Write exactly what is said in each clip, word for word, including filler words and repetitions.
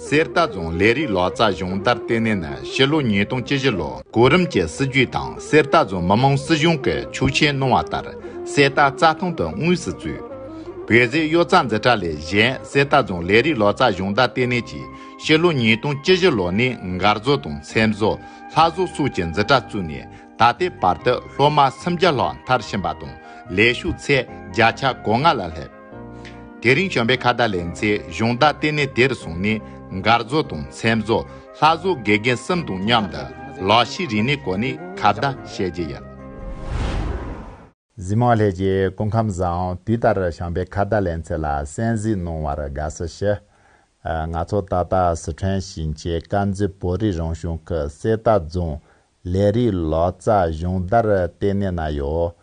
གསེར་རྟ་རྫོང་ལས་རིགས་ལག་རྩལ་སྦྱོང་བརྡར་ལྟེ་གནས་ནི་ཕྱི་ལོ་ཉིས་སྟོང་བཅུ་བཞི་ལོར་གོ་རིམ་གྱི་སྲིད་ཇུས་དང་གསེར་རྟ་རྫོང་མི་དམངས་སྲིད་གཞུང་གིས་ཆོག་མཆན་གནང་བ་ལྟར་གསེར་རྟ་རྩྭ་ཐང་དུ་དངོས་སུ་བཙུགས། བོད་ཟས་གཡོ་རྩལ་འཛིན་གྲྭ་ལས་གཞན་གསེར་རྟ་རྫོང་ལས་རིགས་ལག་རྩལ་སྦྱོང་བརྡར་ལྟེ་གནས་ཀྱིས་ཕྱི་ལོ་ཉིས་སྟོང་བཅུ་བཞི་ལོ་ནས་མགར་བཟོ་དང་ཚེམ་བཟོ། ལྷ་བཟོ་སོགས་ཀྱི་འཛིན་གྲྭ་བཙུགས་ནས། ད་ལྟའི་བར་དུ་སློབ་མ་སུམ་བརྒྱ་ལྷག་མཐར་ཕྱིན་པ་དང་ལས་ཞུགས་ཚད་བརྒྱ་ཆ་གོ་ལྔ་ལ་སླེབས། དེ་རིང་བྱམས་པའི་ཁ་བརྡ་ལེ་ཚན་གཞུང་བརྡ་ལྟེ་གནས་དེར་སོང་ནས་མགར་བཟོ་དང་ཚེམ་བཟོ། ལྷ་བཟོ་དགེ་རྒན་གསུམ་དང་མཉམ་དུ་ལག་ཤེས་རིག་གནས་སྐོར་ནས་ཁ་བརྡ་བྱེད་རྒྱུ་ཡིན། གཟིགས་མོ་ལྷན་རྒྱས་སྐུ་ཁམས་བཟང་། དུས་ལྟར་བྱམས་པའི་ཁ་བརྡ་ལེ་ཚན་ལ་གསན་གཟིགས་གནང་བར་དགའ་བསུ་ཞུ། ཨ། ང་ཚོ་ད་ལྟ་སི་ཁྲོན་ཞིང་ཆེན་དཀར་མཛེས་བོད་རིགས་རང་སྐྱོང་ཁུལ་གསེར་རྟ་རྫོང་ལས་རིགས་ལག་རྩལ་སྦྱོང་བརྡར་ལྟེ་གནས་ན་ཡོད།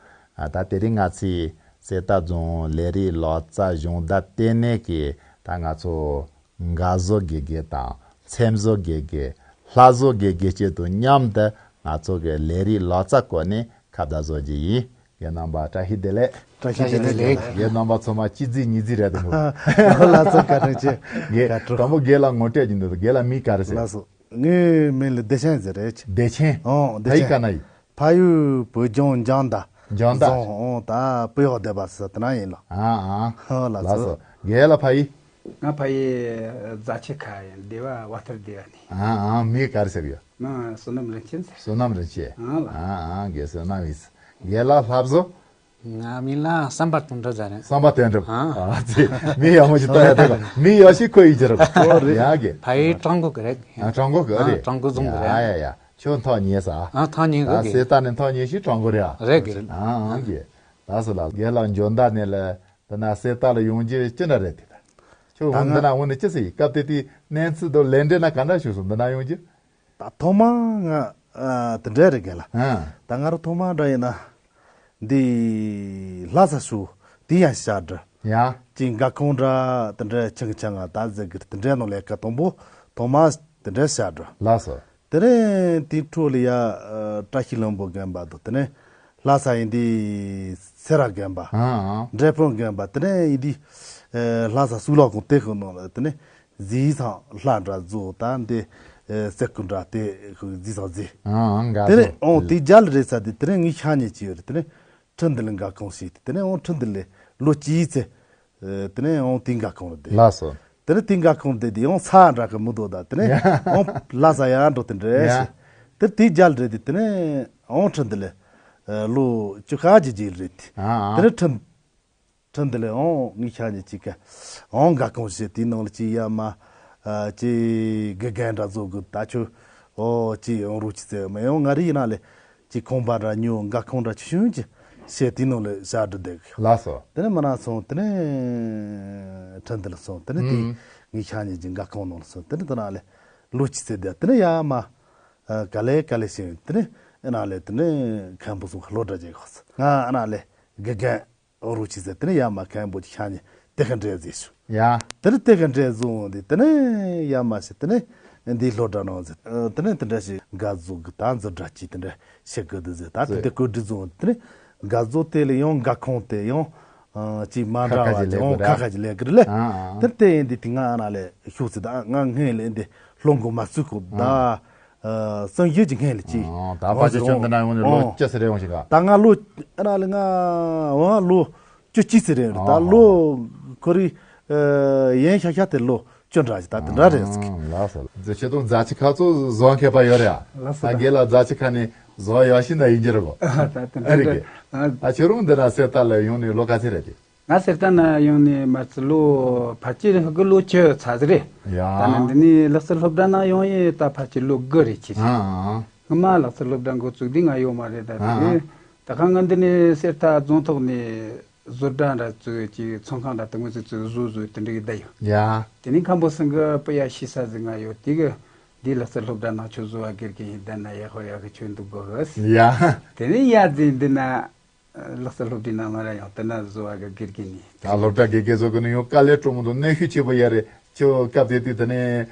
ཨ། ད་དེ་རིང་ང་ཚོས་གསེར་རྟ་རྫོང་ལས་རིགས་ལག་རྩལ་སྦྱོང་བརྡར་ལྟེ་གནས་ཀྱི་ད་ང་ཚོ་མགར་བཟོ་དགེ་རྒན་དང་ཚེམ་བཟོ་དགེ་རྒན། ལྷ་བཟོ་དགེ་རྒན་བཅས་དང་མཉམ་དུ་ང་ཚོ་གི་ལས་རིགས་ལག་རྩལ་སྐོར་ནས་ཁ་བརྡ་བཟོ་རྒྱུ་ཡིན། རྒན་རྣམ་པ་བཀྲ་ཤིས་བདེ་ལེགས། བཀྲ་ཤིས་བདེ་ལེགས། རྒན་རྣམ་པ་ཚང་མ་གཅིག་རྗེས་གཉིས་རྗེས་རེད་འདུག་ལགས་སོ། བཀའ་དྲིན་ཆེ། རྒན་དང་པོ་རྒན་ལ་ངོ་སྤྲོད་ཀྱི་འདུག་རྒན་ལ་མིང་ག་རེ་ཟེར། ལགས་སོ། ངའི་མིང་ལ་བདེ་ཆེན་ཟེར་རེད། བདེ་ཆེན། ཨོ་བདེ་ཕ་ཡུལ་ཆེན། ག་ན་ཡིན། ཕ་ཡུལ་བོད་ལྗོངས་འཇང་མདའ། འཇང་མདའ། རྫོང་། ཨོ་ད་སྤུ་ཡག་སྡེ་པ་ཟེར་དེ་ན་ཡིན་ལགས། ཨ་ཨ། ཨོ་ལགས་ལགས་སོ། སོ། རྒན་ལ་ཕ་ཡུལ། ང་ཕ་ཡུལ་རྫ་ཆུ་ཁ་ཡིན། སྡེ་བ་དབའ་ཐར་སྡེ་བ་ནས། ཨ་ཨ། མིང་ག་རེ་ཟེར་ཡོད། ང་བསོད་ནམས་རིན་ཆེན་ཟེར། བསོད་ནམས་རིན་ཆེན། ཨང་ལགས། ཨ་ཨ། རྒན་བསོད་ནམས་ཡིན། རྒན་ལགས་ལྷ་བཟོ། ང་མིང་ལ་བསམ་པ་དོན་གྲུབ་ཟེར་རེད། བསམ་པ་དོན་གྲུབ། ཨ། ཨ་ཙི། མིང་ཡག་མོ་ཞིག་བཏགས་ཡ་དེ་ག་མིང་ཡག་ཤོས་ཁོ་ཡིན་གྱི་རེད། ཨོ་རེད། ཡ་རྒན། ཕ་ཡུལ་ཀྲང་གོ་གི་རེད། ཨ་ཀྲང་གོ་གི་ཨ་རེད། ཀྲང་གོ་རྫོང་གི་རེད། ཡ་ཡ་ཡ། ཁྱོད་ཐག་ཉེ་ས། ཨ་ཐག་ཉེ་གི་ཨ་རྒན། གསེར་རྟ་ནས་ཐག་ཉེ་ཤོས་ཀྲང་གོ་རེད་ཨ། རེད་གི་རེད། ཨ་ཨ་རྒན། ལགས་སོ་ལགས། རྒན་ལགས་འཇོ་མདའ་ནས་ལ་འདི་ན་གསེར་རྟ་ལ་ཡོང་རྒྱུ་ཅི་འདྲ་རེད་དེ། ཁྱོད་ད་འོང་ང་འདི་ན་འོང་ནས་ཅི་ཟེར་ཡིན་སྐབས་དེ་དུས་གནས་ཚུལ་དང་ལས་འབྲེལ་ན་ག་འདྲ་བྱུང་སོང་འདི་ན་ཡོང་རྒྱུ། ད་ཐོག་མ་ང་ཨ་དེ་འདྲ་རེད་རྒན་ལགས། ཨ། ད་ང་རང་ཐོག་མ་འདྲ་ཡིན་ན་འདི་ལྷ་ས་ཤུ་དེ་ཡང་བཤད་འདྲ། ཡ། ཅིག་འགག་ཁུངས་འདྲ་དེ་འདྲ་ཆང་ཆང་ང་ད་ཟེར་གི་དེ་འདྲ་ནང་ལས་ཀ་དང་པོ་ཐོག་མ་དེ་འདྲ་བཤད་འདྲ། ལགས་སོ། དེ་ནས་དེའི་འཕྲོ་ལ་ཡ་ཨ་བཀྲ་ཤིས་ལྷུན་པོ་དགོན་པ་དང་དེ་ནས་ལྷ་ས་ཡིན་དུས་སེ་ར་དགོན་པ། ཨང་ཨང་། འབྲས་སྤུངས་དགོན་པ་དེ་ནས་ཡིན་དུས་ཨ་ལྷ་ས་གཙུག་ལག་ཁང་དེ་ཁོ་ནང་ལ་དེ་ནས་གཟིགས་སྟངས་ལྷ་འདྲ་བཟོ་ད་འདི་ཨ་སེ་ཀུ་འདྲ་དེ་ཁོ་གཟིགས་སྟངས་གཟིགས། ཨང་ཨང་། དེ་ནས་འོང་དེ་རྒྱ་ལ་རེད་ས་དེ་དེ་ནས་ངའི་ཤ་ཉེ་ཅི་ཡོད་རེད། དེ་ནས་ཁྲིན་ཏི་ལི་འགག་ཁུངས་ཞིག་དེ་ནས་འོང་ཁྲིན་ཏི་ལི་ལོ་གཅིག་ཚེ། ཨ་དེ་ནས་འོང་དེ་འགག་ཁུངས་རེད་དེ། ལགས་སོ། དེ་ནས་དེ་འགག་ཁུངས་དེ་དེ་འོང་ས་འདྲ་གི་མི་འདུག་ད་དེ་ནས་ཡ། འོང་ལྷ་ས་ཡང་འགྲོ་དེ་འདྲ་ཡ། ཞེས། དེ་དེ་རྒྱ་ལ་རེད་དེ་དེ་ནས་འོང་ཁྲིན་ཏི་ལི་ཨ་ལོ་བཅུ་ཁ་གི་རྗེས་རེད་དེ། ཨ་ཨ། དེ་ནས་ཁྲིན་ཁྲིན་ཏི་ལི་འོང་ངའི་ཤ་ཉེ་གཅིག་ག་འོང་འགག་ཁུངས་ཞེས་དེའི་ནང་ལ་གཅིག་ཡ་མ་ཨ་གཅིག་དགེ་རྒན་འདྲ་བཟོ་དགོས་ད་ཁྱོད་ཨོ་གཅིག་འོང་རོགས་གྱིས་ཟེར་མི་འོང་ང་རི་ཡིན་ན་ལས་གཅིག་ཁང་པ་འདྲ་ཉོ་འགག་ཁུངས་འདྲ་ཆུང་ཆུང་གཅིག་བྱས་དེའི་ནང་ལ་བཞག་འགྲོ་བསྡད་གི། ལགས་སོ། དེ་ནས་མི་ན་སོང་དེ་ནས་ཁྲིན་ཏི་ལི་སོང་དེ་ནས་དེ་ཨུམ། ངའི་ཤ་ཉེ་གཅིག་འགག་ཁུངས་ནང་ལ་སོང་དེ་ནས་དེ་ན་ལས་ལོ་གཅིག་ཚེ་བསྡད་དེ་ནས་ཡ་མ་ཨ་ག་ལེ་ག་ལེ་ཞིག་དེ་ནས་ཨ་ན་ལས་དེ་ནས་མཁན་པོ་སོང་སློབ་གྲྭ་བརྒྱབ་གི་ང་ཨ་ན་ལས་དགེ་རྒན། ཨོ་རོགས་གྱིས་ཟེར་དེ་ནས་ཡ་མ་མཁན་པོ་ཤ་ཉེ་དེ་ག་འདྲས་ཟེར་ཞུ། ཡ། དེ་ནས་དེ་ག་འདྲས་བཟུང་འོང་དེ་དེ་ནས་ཡ་མ་ཞེས་དེ་ནས་འདིའི་སློབ་གྲྭ་ནང་ཟེར། ཨ་དེ་ནས་དེ་འདྲ་ཞིག་འགག་བཟོ་གི་ད་འཛུགས་གྲྭ་གྱིས་དེ་འདྲ་བྱེད་དགོས་འདུག་ཟེར། ད་དེ་ཟེར། འདྲ་བཀོད་སྒྲིག་བཟུང་འོང་དེ་ནས་འགག་བཟོ་དེ་ལ་ཡང་འགག་ཁུངས་དེ་ཡང་ཨ་ཅིག་མ་འདྲ་བ་ཁ་ཁ་ཅིག་ཅིག་ཡང་ཁ་ཁ་ཅིག་ལས་ཀི་རེད་ལེ། ཨ་ཨ། དེ་ལྟས་ཡིན་དེ་དེ་ང་ཨ་ན་ལས་ཤུགས་ཚེ་ད་ང་སྔོན་ལས་འདི་སློབ་འགོ་མ་ཚུགས་གོ་ད། ཨ། ཨ་སང་ཡོད་ཀྱི་ངན་ལ་ཅི། ཨ་ད་ཕ་ཅི་ཁྱོད་འདི་ན་ཡོང་ནས་ལོ་ཨོ་བཅུ་ཟེར་རེ་ཡོང་ཞིག་ག་ད་ང་ལོ་ཨ་ན་ལ་ང་འོ་ལོ་བཅུ་གཅིག་ཟེར་རེ་ད་ཨ་ལོ་ཁོ་རི་ཨ་ཡན་ཤ་ཤ་དེ་ལོ་བཅུ་འདྲ་ཞིག་ད་དེ་འདྲ་རེད་ཟེར་གི། ཨ་ལགས་སོ། འཛི་ཆེ་དུང་རྫ་ཆུ་ཁ་ཚོ་བཟོ་མཁས་པ་ཡོད་རེད་ཨ། ལགས་སོ། ད་རྒན་ལགས་རྫ་ཆུ་ཁ་ནས་བཟོ་ཡག་ཤི་ན་ཡིན་གྱི་རེད་གོ། ད་དེ་ཨ་རེད་འདྲ་གི། ཨ་ད་ཁྱོད་རང་འདི་ན་གསེར་རྟ་ལ་ཡོང་ནས་ལོ་ག་ཚོད་རེད་དེ། ང་གསེར་རྟ་ན་ཡོང་ནས་མ་ཚི་ལོ་ཕལ་ཆེར་ཧ་གི་ལོ་བཅུ་ཚར་ཟིག་རེད། ཡ། ད་ནི་འདི་ནས་ལག་རྩལ་སློབ་གྲྭ་ན་ཡོང་ཡས་ད་ཕལ་ཆེར་ལོ་དགུ་རེད་ཅི། ཨ་ཨ། སྔོན་མ་ལག་རྩལ་སློབ་གྲྭ་འགོ་བཙུགས་དུས་ང་ཡོད་མ་རེད་ད། ཨ་ཨ། དེ་ནས་ད་ཁ་ང་འདི་ནས་གསེར་རྟ་རྫོང་ཐོག་ནས་བཟོ་གྲྭ་འདྲ་བཙུགས་ཀྱི་ཚོང་ཁང་འདྲ་དེ་ངོས་སུ་བཙུགས་བཟོ་བཟོ་དེ་འདྲ་གི་བསྡད་ཡོད། ཡ། དེ་ནས་མཁན་པོ་སང་གི་པི་ཡ་ཤི་ས་ཟིག་ང་ཡོད་དེ་གི་འདིའི་ལག་རྩལ་སློབ་གྲྭ་ནང་ཆོས་བཟོ་བ་དགེ་རྒན་ཡིན་བསྡད་ན་ཡག་ཧོ་ཡག་གི་ཆོས་འདུག་དགོས་གི། ཡ། དེ་ནས་ཡ་རྫིན་འདི་ན། ལག་རྩལ་སློབ་གྲྭའི་ནང་ང་ར་ཡང་དེ་ན་བཟོ་བ་གི་དགེ་རྒན་ནི། ད་སློབ་གྲྭ་དགེ་རྒན་བཟོ་གི་ནི་ཡང་དཀའ་ལས་སྤྲོ་མོ་དང་གནོན་ཤུགས་ཆེ་པོ་ཡ་རེད། ཁྱོད་སྐབས་དེ་དུས་དེ་ནས་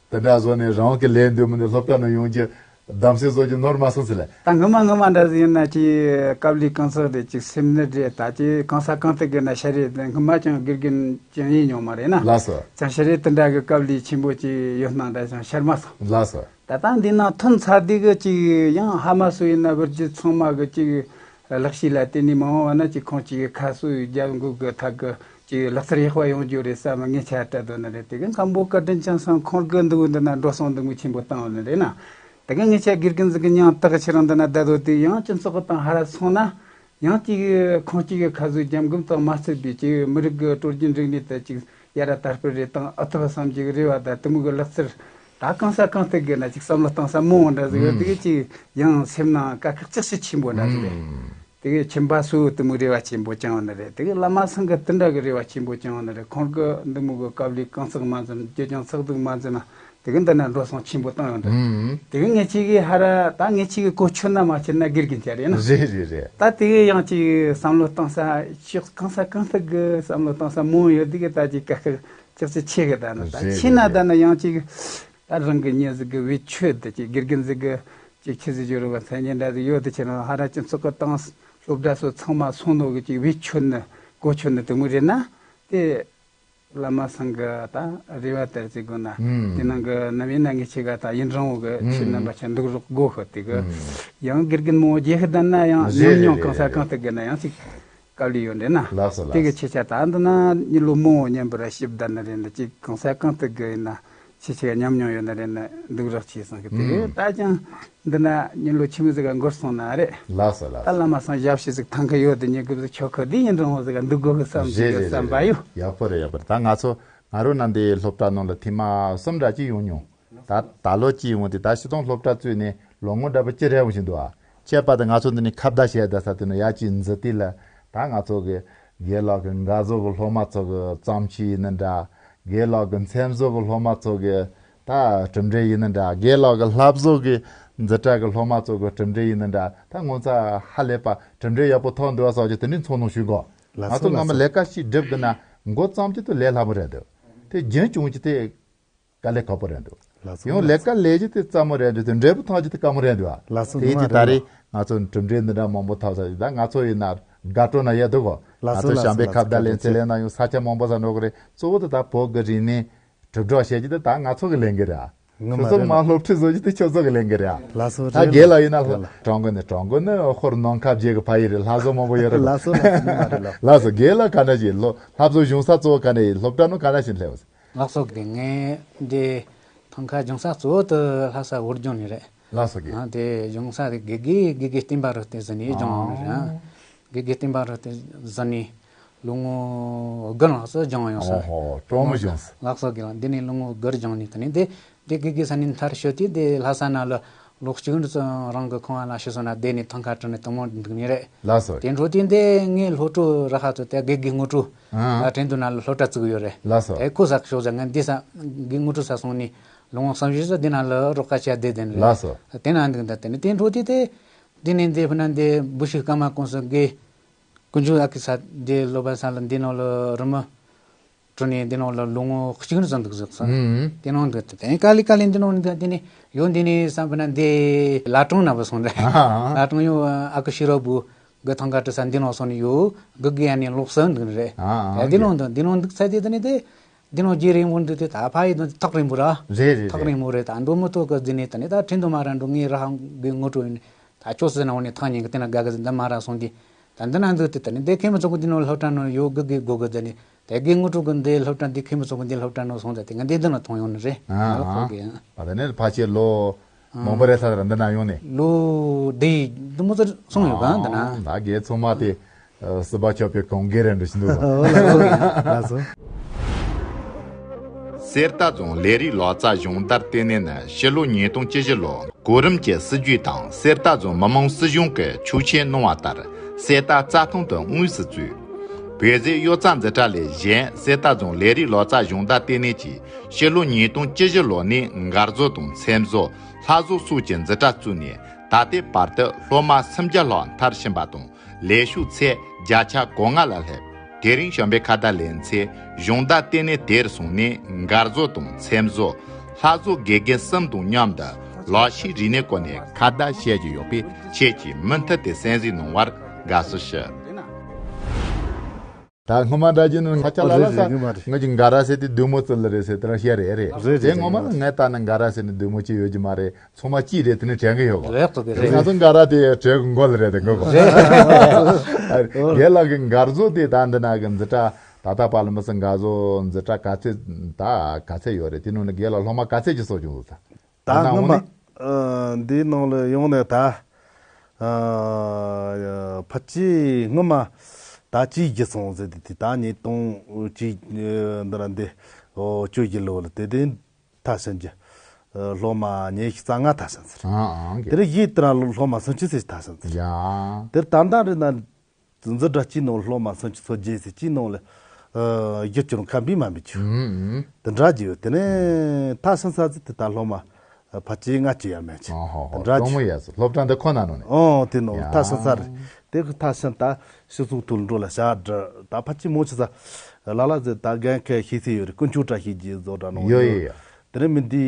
དེ་འདྲ་བཟོ་ནས་རང་གི་ལས་འདོད་མི་འདོད་སློབ་གྲྭ་ནང་ཡོང་རྒྱུ་ གདམ་གསེས་བཟོ་རྒྱུ་ནོར་མ་སོང་ཟེར་ལ། ད་སྔོན་མ་སྔོན་མ་འདྲ་ཟིག་ཡིན་ན་ཅིག་དཀའ་ལས་གང་སག་རེད། ཅིག་སེམས་ནད་རེད། ད་ཅིག་གང་ས་གང་དུ་དགོས་ན་ཤ་རེད། སྔོན་མ་ཅང་དགེ་རྒན་ཅང་ཡིན་མྱོང་མ་རེད་ན། ལགས་སོ། ཅང་ཤ་རེད་དེ་འདྲ་གི་དཀའ་ལས་ཆེན་པོ་ཅིག་ཡོད་སྣང་འདྲ་ཅང་ཤར་མ་སོང་། ལགས་སོ། ད་ལྟ་འདི་ནང་ཐོན་ཚར་དུས་གི་ཅིག་ཡང་ཧ་མ་སུ་ཡིན་ན་བུ་རྒྱུད་ཚང་མ་གི་ཅིག་ལག་ཤེས་ལ་བརྟེན་ནས་མ་འོངས་པ་ན་ཅིག་ཁོང་ཅིག་གི་ཁ་གསོ་ཡི་རྒྱབ་འགོག་གི་ཐད་གི་ཅིག་ལག་རྩལ་ཡག་པ་ཡོང་རྒྱུ་རེད་བསམ་ངས་ཆ་སྤྲད་དོ་ནི་རེད། དེ་གི་མཁན་པོ་བཀའ་དྲིན་ཅན་སང་ཁོང་གི་འདུག་འདི་ན་འགྲོ་སོང་འདུག་མི་ཆེན་པོ་བཏང་བ་ནི་རེད་ན། དེ་གི་ངས་ཆ་དགེ་རྒན་ཟིག་གི་མྱིང་བཏགས་ཕྱིར་འདི་ན་བསྡད་དོ་དེ་ཡང་སྤྱི་ཚོགས་གི་སྟེང་ཧ་ར་སོང་ན། ཡང་ཅིག་ཁོང་ཅིག་གི་ཁ་གསོའི་རྒྱབ་འགོག་དང་མ་ཚད་པའི་ཅིག་མི་རིགས་ཀྱི་སྲོལ་རྒྱུན་རིག་གནས་དེ་ཅིག་ཡ་ར་དར་སྤེལ་རེ་དང་ཨུ་ཐུབ་བསམ་གྱི་རེ་བ་དང་དེ་མོ་གི་ལག་རྩལ་ད་གང་ས་གང་ཐད་དགོས་ན་ཅིག་བསམ་བློ་བཏང་ས་མང་བོ་འདྲ་ཟིག་ཡོད། དེ་གི་ཅིག་ཡང་སེམས་ནང་དཀའ་ཁག་ཅིག་ཞིག་ཆེན་པོ་འདྲ་ཟིག་རེད། དེ་གི་ཁྱིམ་པ་སུ་དེ་མོ་རེ་བ་ཆེན་པོ་བཅངས་ནི་རེད། དེ་གི་བླ་མ་སང་གི་དེ་འདྲ་གི་རེ་བ་ཆེན་པོ་བཅངས་ནི་རེད། ཁོང་གི་འདི་མོ་གི་དཀའ་ལས་གང་ཚག་མ་འཛིན་རྒྱུ་ཅང་ཚག་འདུག་མ་འཛིན་ན། དེ་གི་འདི་ན་འགྲོ་སོང་ཆེན་པོ་བཏང་ཡོང་འདུག་ཨུམ། དེ་གི་ངེད་ཅག་གི་ཧ་ར་ད་ངེད་ཅག་གི་གོ་ཆོད་ན་མ་ཆོད་ན་དགེ་རྒན་ཅག་རེད་ན། རེད་རེད་རེད། ད་དེ་གི་ཡང་ཅིག་བསམ་བློ་བཏང་ས་ཕྱོགས་གང་ས་གང་ཐད་གི་བསམ་བློ་བཏང་ས་མང་ཡོད། དེ་གི་ད་ཅིག་དཀའ་ཁག་ཅག་ཅིག་ཆེ་གི་ད་ན། ད་རེད་ཆེ་ན་རེད་ད་རེད། ན་ཡང་ཅིག་ད་རང་གི་མྱི་ཟིག་གི་བེད་སྤྱོད་དེ་ཅིག་དགེ་རྒན་ཟིག་གི་ཅིག་ཁྱི་ཟིག་བརྗོད་རུ་བ་མཚན་སྙན་འདྲ་ཟིག་ཡོད། དེ་ཆེ་ན་ཧ་ར་སྤྱི་ཚོགས་གི་སྟེང་སློབ་གྲྭ་སོ་ཚང་མ་སོང་ནོ་གི་ཅིག་བེད་སྤྱོད་ནི་གོ་ཆོད་ནི་དེ་མོ་རེད་ན་དེ། བླ་མ་སང་གི་ད་རེ་བ་ལྟར་ཅིག་དགོས་ན། ཨུམ། དེ་ནང་གི་ནམ་ཡིན་ན་ངེད་ཅག་ག་ད་ཡིན་རང་བོ་གི་ཨུམ། ཆོས་རྣམ་པ་ཆ་འདུག་རོགས་དགོས་ཤོག་དེ་གི། ཨུམ། ཡང་དགེ་རྒན་མོ་རྒྱལ་ཤི་ལྡན་ན་ཡང་རེད་ཉམས་མྱོང་རེད་གང་ས་རེད་གང་རེད། དུ་དགོས་ན་ཡང་ཅིག་དཀའ་ལས་ཡོད་འདྲེ་ན། ལགས་སོ་དེ་གི་ལགས་སོ། ཆེ་ཆ་ད་འདི་ན་མྱི་ལོ་མང་བོ་མཉམ་པར་ཞིབ་ལྡན་ན་རེད་འདི་ཅིག་གང་ས་གང་དུ་དགོས་ཡིན་ན། ཆེ་ཆེ་ཉམས་མྱོང་ཡོད་ན་རེད་ན་འདུག་རོགས་བྱས་སོང་གི་དེ་ད་ཀྱང་འདི་ན་ཉིན་ལོ་ཆི་མོ་ཟིག་ག་འགོར་སོང་ན་རེད། ལགས་སོ་ལགས་ད་སོ། བླ་མ་སང་ཞབས་ཕྱི་ཟིག་ཐང་གི་ཡོད་དེ་ཉིན་གུབ་ཟིག་ཆོག་གི་དེ་ཡིན་རུང་ཟིག་ག་འདུག་དགོས་གི་བསམ་རེད་ཟིག་གི་རེད་བསམ་པ་རེད་ཡོད། རེད། ཡག་པོ་རེད་ཡག་པོ་རེད། ད་ང་ཚོ་ང་རོ་ན་འདི་སློབ་གྲྭ་ནང་ལ་ཐེངས་མ་གསུམ་འདྲ་ཅིག་ཡོང་མྱོང་། ད་ད་ལོ་ཅིག་ཡོང་དེ་ད་སྤྱི་བཏང་སློབ་གྲྭ་བཙུགས་ནས་ལོ་ངོ་འདྲ་པོ་ཅི་རེ་ཡོང་བཞིན་འདུག་ཨ། ཁྱད་པར་དུ་ང་ཚོ་འདི་ནས་ཁ་བརྡ་བྱས་བསྡད་ས་དེ་ནས་ཡ་གཅིག་འཛི་དེ་ལ་ད་ང་ཚོ་གི་དགེ་ལགས་ཀྱི་མགར་བཟོ་གི་སློབ་མ་ཚོ་གི་བརྩམས་ཆོས་ཡིན་ན་འདྲ། དགེ་ལགས་ཀྱི་མཚན་བཟོ་གི་སློབ་མ་ཚོ་གི་ད་གྲུབ་འབྲས་ཡིན་ན་འདྲ། དགེ་ལགས་ཀྱི་ལྷ་བཟོ་གི་འཛིན་གྲྭ་གི་སློབ་མ་ཚོ་གི་གྲུབ་འབྲས་ཡིན་ན་འདྲ། ད་ངོ་ཚ་ཧ་ལས་པ་གྲུབ་འབྲས་ཡག་པོ་ཐོག་འདུག་ཟེར་གྱི་དེ་འདྲའི་ཚོར་སྣང་ཞིག་གོ། ལགས་ང་སོ་ཚོ་སྔ་ལགས་མོ་སོ། ལས་ཀ་ཞིག་སྒྲུབ་དགོས་ན་མགོ་བརྩམས་རྒྱུ་དེ་ལས་སླ་པོ་རེད་འདུག་དེ་རྒྱུན་སྐྱོང་རྒྱུ་དེ་དཀའ་ལས་ཁག་པོ་རེད་འདུག་ལགས་སོ་ཡང་ལགས་ལས་ཀ་སོ། ལས་རྒྱུ་དེ་སླ་མོ་རེད་འདུག་དེ་འབྲས་བུ་ཐོན་རྒྱུ་དེ་དཀའ་མོ་རེད་འདུག་ལགས་སོ་དེ་ཡིན་ངོ་མ་དུས་ད་རེད་རེད་ལགས། ང་ཚོ་གྲུབ་འབྲས་འདི་འདྲ་མང་པོ་ཐོབ་ས་ཡིན། ད་ང་ཚོ་ཡིན་ན་དགའ་སྤྲོ་ན་ཡོད་འདུག་གོ། ལགས་ང་སོ་ཚོ་ལགས་སོ་བྱམས་པའི་ལགས་ཁ་སོ་བརྡ་ལེན་ཚེ་ལས་ན་ཡང་ས་ཆ་མང་པོ་ས་འགྲོ་གི་རེད། གཙོ་བོ་དེ་ད་བོད་ཀྱི་རིག་གནས་གྲུབ་སྒྲིག་བྱེད་རྒྱུ་དེ་ད་ང་ཚོ་གི་ལས་འགན་རེད། ངོ་མ་ཁྱོད་ཚོ་རེད་མ་ལགས། སློབ་ཁྲིད་བཟོ་རྒྱུ་དེ་ཁྱོད་ཚོ་གི་ལས་འགན་རེད། ལགས་སོ་ད་རེད་རྒན་ལགས་ཡིན་ན་ལགས། ཀྲང་གོ་ནི་ཀྲང་གོ་ནི་ཧོར་ནང་ཁ་བརྗེ་གི་ཕ་ཡི་རེད། ལྷ་བཟོ་མང་པོ་ཡོད་རེད། ལགས་སོ་ལགས་སོ་ངོ་མ་རེད་ལགས། ལགས་སོ་རྒན་ལགས་ག་འདྲ་ཞིག་ལོ་ལྷ་བཟོ་གཞུང་ས་གཙོ་བོ་ག་འདྲ་ཡིན། སློབ་གྲྭ་ནང་ག་འདྲ་ཞིག་སླེབས། ལགས་སོ་དགེ་ངས་འདི་ཐང་ཁ་སྦྱོང་ས་གཙོ་བོ་དུ་ལྷ་ས་བོད་ལྗོངས་ནས་རེད། ལགས་སོ་དགེ། ཨ་དེ་སྦྱོང་ས་དེ་དགེ་དགེ་དགེ་དགེ་བསྟན་པ་རུ་དེ་ཟིན་ནས་སྦྱོང་ཡོང་ནི་རེད། ཨ་དགེ་དགེ་བསྟན་པ་རུ་དེ་ཟིན་ནས་ལོ་ངོ་དགུ་ལྷག་ཙམ་སྦྱོང་ཡོང་ས། ཨོ་ཧོ་གྲོང་མི་སྦྱོང་ས། ལགས་སོ་དགེ་ལགས་འདི་ནས་ལོ་ངོ་དགུ་སྦྱོང་ནས་དེ་ནས་འདི་དེ་དགེ་དགེ་ས་ནས་མཐར་ཕྱིན་དུས་དེ་ལྷ་ས་ན་ལ་ལོ་གཅིག་འདྲ་ཙམ་རང་གི་ཁང་བ་ལ་ཕྱི་སོང་ན་བསྡད་ནས་ཐང་ཁ་བྲིས་ནས་དུ་མོ་འདུག་ནི་རེད། ལགས་སོ། དེ་འཕྲོ་དེ་འདི་ངའི་སློབ་གྲོགས་ར་ཧ་ཚོ་དེ་དགེ་དགེ་ངོ་སྤྲོད་ཨ་ཨ་ཨ་ཁྲིན་ཏུ་ན་ལ་སློབ་གྲྭ་བཙུགས་ཡོད་རེད། ལགས་སོ། དེ་ཁོ་ས་ཤོག་ཟ་ངས་འདི་ས་དགེ་ངོ་སྤྲོད་ས་སོང་ནས་ལོ་ངོ་གསུམ་བཞི་ཙམ་འདི་ན་ལ་རོགས་ཁ་བྱས་བསྡད་དེ་ནི་རེད། ལགས་སོ། དེ་ན་འདུག་ད་དེ་ནི་དེ་འཕྲོ་དེ་དེ་འདི་ནས་འདི་ཕུ་ན་འདི་བུ་ཤི་ཀ་མ་ཀུང་སི་དགེ་ཀུན་འཇུག་ཨ་ཁི་ས་འདི་སློབ་པ་ས་ལ་འདི་ནང་ལ་རི་མོ་བྲིས་ནས་འདི་ནང་ལ་ལོ་ངོ་གཅིག་རེ་ཙམ་འདུག་ཟེར་སོང་། ཨུམ། དེ་ནང་འདུག་དེ་དཀའ་ལས་དཀའ་ལས་འདི་ནང་འདུག་དེ་ནས་ཡོད་འདི་ནས་བསམ་པ་ན་འདི་བླ་བྲང་ན་བུད་སོང་རེད། ཨ་ཨ། བླ་བྲང་ཡོད་ཨ་ཁུ་ཤེས་རབ་བུ་གི་ཐང་ཀ་བྲིས་ས་འདི་ནང་སོང་ནས་ཡོད་གི་གི་ཡ་ནས་ལོག་སོང་འདུག་རེད། ཨ་ཨ། དེ་ནང་འདུག་འདི་ནང་འདུག་ཚ་དེ་དེ་ནས་དེ་འདི་ནང་རྗེས་རིང་པོ་འདུག་དེ་ད་ཕ་ཡི་དང་ཐག་རིང་པོ་ར། རེད་རེད་ཐག་རེད། རིང་པོ་རེད། ད་འགྲོ་མི་ཐུབ་གི་འདི་ནས་དེ་ནས་ད་ཁྲིན་ཏུ་མ་ར་འགྲོ་ངའི་ར་གི་ངོ་སྤྲོད་ཡིན། ད་ཁྱོད་སུ་ན་འོ་ནས་ཐང་ཉིན་གི་དེ་ན་དགའ་གི་འདི་མ་ར་སོང་དེ། ད་འདི་ན་འདུག་དེ་ད་ནི་འདི་ཁེ་མི་ཚོགས་གི་འདི་ནང་སློབ་གྲྭ་ནང་ཡོད་གི་གི་དགོ་གི་ད་ནི་དེ་གི་ངོ་སྤྲོད་གི་འདི་སློབ་གྲྭ་འདི་ཁེ་མི་ཚོགས་གི་འདི་སློབ་གྲྭ་ནང་སོང་ད་དེ་ང་འདི་འདི་ན་མཐོང་ཡོང་ནི་རེད། ཨ་ཨ། ལགས་སོ་གི་ཨ། ད་ནི་ཕལ་ཆེར་ལོ་མང་པོ་རེད་ས་ར་འདི་ན་ཡོང་ནི། ལོ་འདི་འདི་མོ་ཚོ་སོང་ཡོད་ག་འདི་ན། ཨ་ད་གི་ཚང་མ་དེ་སྲིད་པ་ཆགས་པའི་གང་གི་རེད་འདྲ་ཞིག་འདུག་ཨོ་ལགས་སོ་ལགས་སོ། གསེར་རྟ་རྫོང་ལས་རིགས་ལག་རྩལ་སྦྱོང་བརྡར་ལྟེ་གནས་ནི་ཕྱི་ལོ་ཉིས་སྟོང་བཅུ་བཞི་ལོར་གོ་རིམ་གྱི་སྲིད་ཇུས་དང་གསེར་རྟ་རྫོང་མི་དམངས་སྲིད་གཞུང་གིས་ཆོག་མཆན་གནང་བ་ལྟར་གསེར་རྟ་རྩྭ་ཐང་དུ་དངོས་སུ་བཙུགས། བོད་ཟས་གཡུ་རྩྭ་འཛིན་གྲྭ་ལས་གཞན་གསེར་རྟ་རྫོང་ལས་རིགས་ལག་རྩལ་སྦྱོང་བརྡར་ལྟེ་གནས་ཀྱིས་ཕྱི་ལོ་ཉིས་སྟོང་བཅུ་བཞི་ལོ་ནས་མགར་བཟོ་དང་མཚན་བཟོ། ལྷ་བཟོ་སོགས་ཀྱི་འཛིན་གྲྭ་བཙུགས་ནས་ད་ལྟའི་བར་དུ་སློབ་མ་སུམ་བརྒྱ་ལྷག་མཐར་ཕྱིན་པ་དང་། ལས་ཞུགས་ཚད་བརྒྱ་ཆ་གོ་ལྔ་ལ་སླེབས། དེ་རིང་བྱམས་པའི་ཁ་བརྡ་ལེན་ཚེ་སྦྱོང་བརྡར་ལྟེ་གནས་དེར་སོང་ནས་མགར་བཟོ་དང་མཚན་བཟོ། ལྷ་བཟོ་དགེ་རྒན་གསུམ་དང་མཉམ་དུ་ ལག་ཤེས་རིག་གནས་སྐོར་ནས་ཁ་བརྡ་བྱེད་ཀྱི་ཡོད་པས། ཁྱེད་ཀྱིས་མུ་མཐུད་དེ་གསན་གཟིགས་གནང་བར་དགའ་བསུ་ཞུ། ད་སྔོན་མ་འདྲ་རྒྱུ་ནི་ཁ་ཆ་ལ་ལ་རེད། ས་རེད། སྔོན་མ་རེད། ངོས་ཀྱི་འགའ་ར་ཟེར་དེ་བདུད་མོ་ཚོ་ལ་རེད་ཟེར་དེ་རང་བཤད་རེད་རེད། རེད་རེད། དེ་སྔོན་མ་ནི་ངས་ལྟ་ན་འགའ་ར་ཟེར་ནི་བདུད་མོ་ཅི་ཡོད་ཀྱི་མ་རེད། ཚང་མ་གཅིག་རེད། དེ་ནི་དྲན་གི་ཡོད་གོ། རེད་དོ། དེ་རེད། ང་ཚོ་འགའ་ར་དེ་དྲན་གི་མགོ་ལ་རེད་དེ་མགོ་གོ། རྒན་ལགས་ཀྱི་འགའ་བཟོ་དེ་ད་འདི་ན་གི་འཛི་གྲྭ་ད་ལྟ་བར་ལ་མི་སྲིད་འགའ་བཟོ་འཛི་གྲྭ་ག་ཚད་ད་ག་ཚད་ཡོད་རེད། དེ་ནང་ནས་རྒན་ལགས་སློབ་མ་ག་ཚད་ཅིག་གསོ་བྱུང་ཟེར། ད་སྔོན་མ་འདིའི་ནང་ལ་ཡོང་ནས་ད་ཕལ་ཆེར་སྔོན་མ་ད་གཅིག་བརྒྱུད་སོང་ཟེར་དེ་དེ་ད་ཉིས་སྟོང་གཅིག་འདི་ར་འདི་བཅུ་བཞི་ལོ་ལ་དེ་དེ་མཐར་ཕྱིན་གྱི་སློབ་མ་ཉི་ཤུ་རྩ་ལྔ་མཐར་ཕྱིན་ཟེར། ཨང་། དེར་གཞས་དེ་ར་སློབ་མ་སུམ་ཅུ་ཙམ་མཐར་ཕྱིན་ཟེར། ཡ། དེར་ད་ལྟ་རེད་ན། འཛི་གྲྭ་གཅིག་ནང་སློབ་མ་སུམ་ཅུ་སོ་བརྒྱད་ཟེར། གཅིག་ནང་ལ་བཞི་བཅུ་ཁ་འབུས་མ་འབུས་ཆུ། ཨུམ་ཨུམ། དེ་འདྲ་གྱི་ཡོད། དེ་ནས་མཐར་ཕྱིན་ས་ཚིགས་དེ་ད་སློབ་མ་ཕལ་ཆེར་ལྔ་བཅུ་ཡར་མན་ཆེ། ཨོ་ཧོ་ཧོ། དེ་འདྲ་གྱི་ཡོད། སློབ་གྲྭ་འདི་ཁོ་ན་ནང་ནས། ཨོ་དེ་ནང་ཡ། མཐར་ཕྱིན་ས་རེད། དེ་ཁོ་མཐར་ཕྱིན་ད་སྤྱི་ཚོགས་ཐོག་འགྲོ་ལ་བྱ་འདྲ་ད་ཕལ་ཆེར་མང་ཆེ་ས་ལ་ལ་ཟེར་ད་རྒན་ཁ་ཤས་ཤེས་ཡོད་རེད། དཀོན་མཆོག་བཀྲ་ཤིས་ཀྱི་བཟོ་གྲྭ་ནང་ཡོད་ཡོད་ཡོད། དེ་རིང་མི་འདི་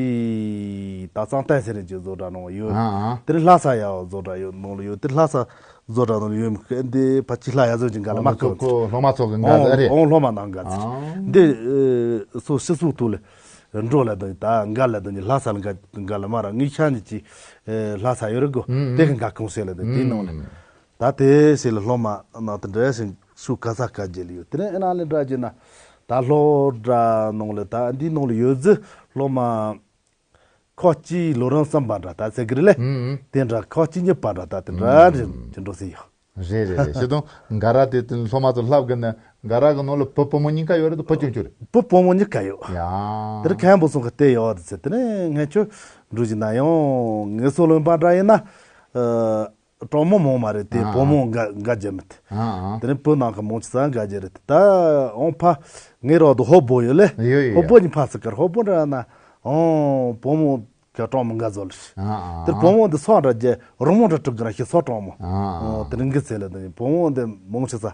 ད་གཙང་བསྟན་ཟེར་ནས་ཀྱི་བཟོ་གྲྭ་ནང་ཡོད། ཨ་ཨ། དེ་རིང་ལྷ་ས་ཡ་བཟོ་གྲྭ་ཡོད་ནང་ལ་ཡོད། དེ་ལྷ་ས་བཟོ་གྲྭ་ནང་ལ་ཡོད་མི་ཁེ་འདི་ཕ་ཅི་ལྷ་ཡ་བཟོ་ཅིག་འགའ་ལ་མ་ཁོ་ཁོ་སློབ་མ་ཚོ་གི་འགའ་ཟེར་རེད། ཨོང་སློབ་མ་ནང་འགའ་ཟེར། ཨ། འདི་སོ་སྤྱི་ཚོགས་ཐོག་ལ་འགྲོ་ལ་དང་ད་འགའ་ལ་དང་ལྷ་ས་ལ་འགའ་ལ་མ་ར་ངའི་ཤ་ཉི་ཅི་ལྷ་ས་ཡོད་རེད་གོ། དེ་གི་འགའ་གང་ཟེར་ལ་དང་དེ་ནང་ལ། ད་དེ་ཟེར་ལ་སློབ་མ་ནང་དུ་འདྲ་ཞིང་ཤུགས་ག་ས་ག་རྒྱལ་ཡོད། དེ་ནས་ཨེ་ན་ལས་འདྲ་རྒྱུ་ན་ད་སློབ་གྲྭ་ནང་ལ་ད་འདི་ནང་ལ་ཡོད་ཟི་སློབ་མ་ཁོ་གཅིག་ལོ་རིམ་གསུམ་པ་འདྲ་ད་ཟེར་གི་རེད་ལེ། ཨུམ་ཨུམ། དེ་འདྲ་ཁོ་གཅིག་གཉིས་པ་འདྲ་ད་དེ་འདྲ་རེད་ཅི་འགྲོ་ཟེར་ཡོད། རེད་རེད་རེད། ཤེས་དང་འགའ་ར་དེ་དེ་སློབ་མ་ཚོ་ལྷབ་གི་ན་འགའ་ར་གི་ནང་ལ་བུ་བུ་མོ་གཉིས་ཀ་ཡོད་རེད་དུ་བུ་ཆུང་ཆུང་རེད། བུ་བུ་མོ་གཉིས་ཀ་ཡོད། ཡ། དེ་ར་མཁན་པོ་སོང་གི་བལྟས་ཡོད་ཟེར། དེ་ནས་ངས་ཁྱོད་འགྲོ་བཞིན་ན་ཡང་ངལ་གསོ་ལོན་པ་འདྲ་ཡིན་ན། གྲོགས་མོ་མོ་མ་རེད་དེ། ཨ་བུ་མོ་འགའ་འགའ་རྒྱ་མི་དེ། ཨ་ཨ། དེ་ནས་བུ་ནང་གི་མོ་ཆི་ས་འགའ་རྒྱ་རེད་དེ། ད་འོང་ཕ་ངའི་རོགས་དུ་ཧོ་བོ་ཡོད་ལེ། ཡོད་ཡོད། ཧོ་བོ་ནི་ཕ་སི་ཀར་ཧོ་བོ་འདྲ་ན་འོང་བུ་མོ་ག་གྲོགས་མོ་འགའ་བཟོ་ལེ། ཨ་ཨ། དེ་བུ་མོ་འདི་སོག་འདྲ་རྒྱ་རོ་མོ་འདྲ་དྲུག་གི་ར་ཤི་སོག་གྲོགས་མོ། ཨ་ཨ། དེ་རིང་གི་ཚེ་ལ་དེ་བུ་མོ་འདི་མོ་ཆི་ས་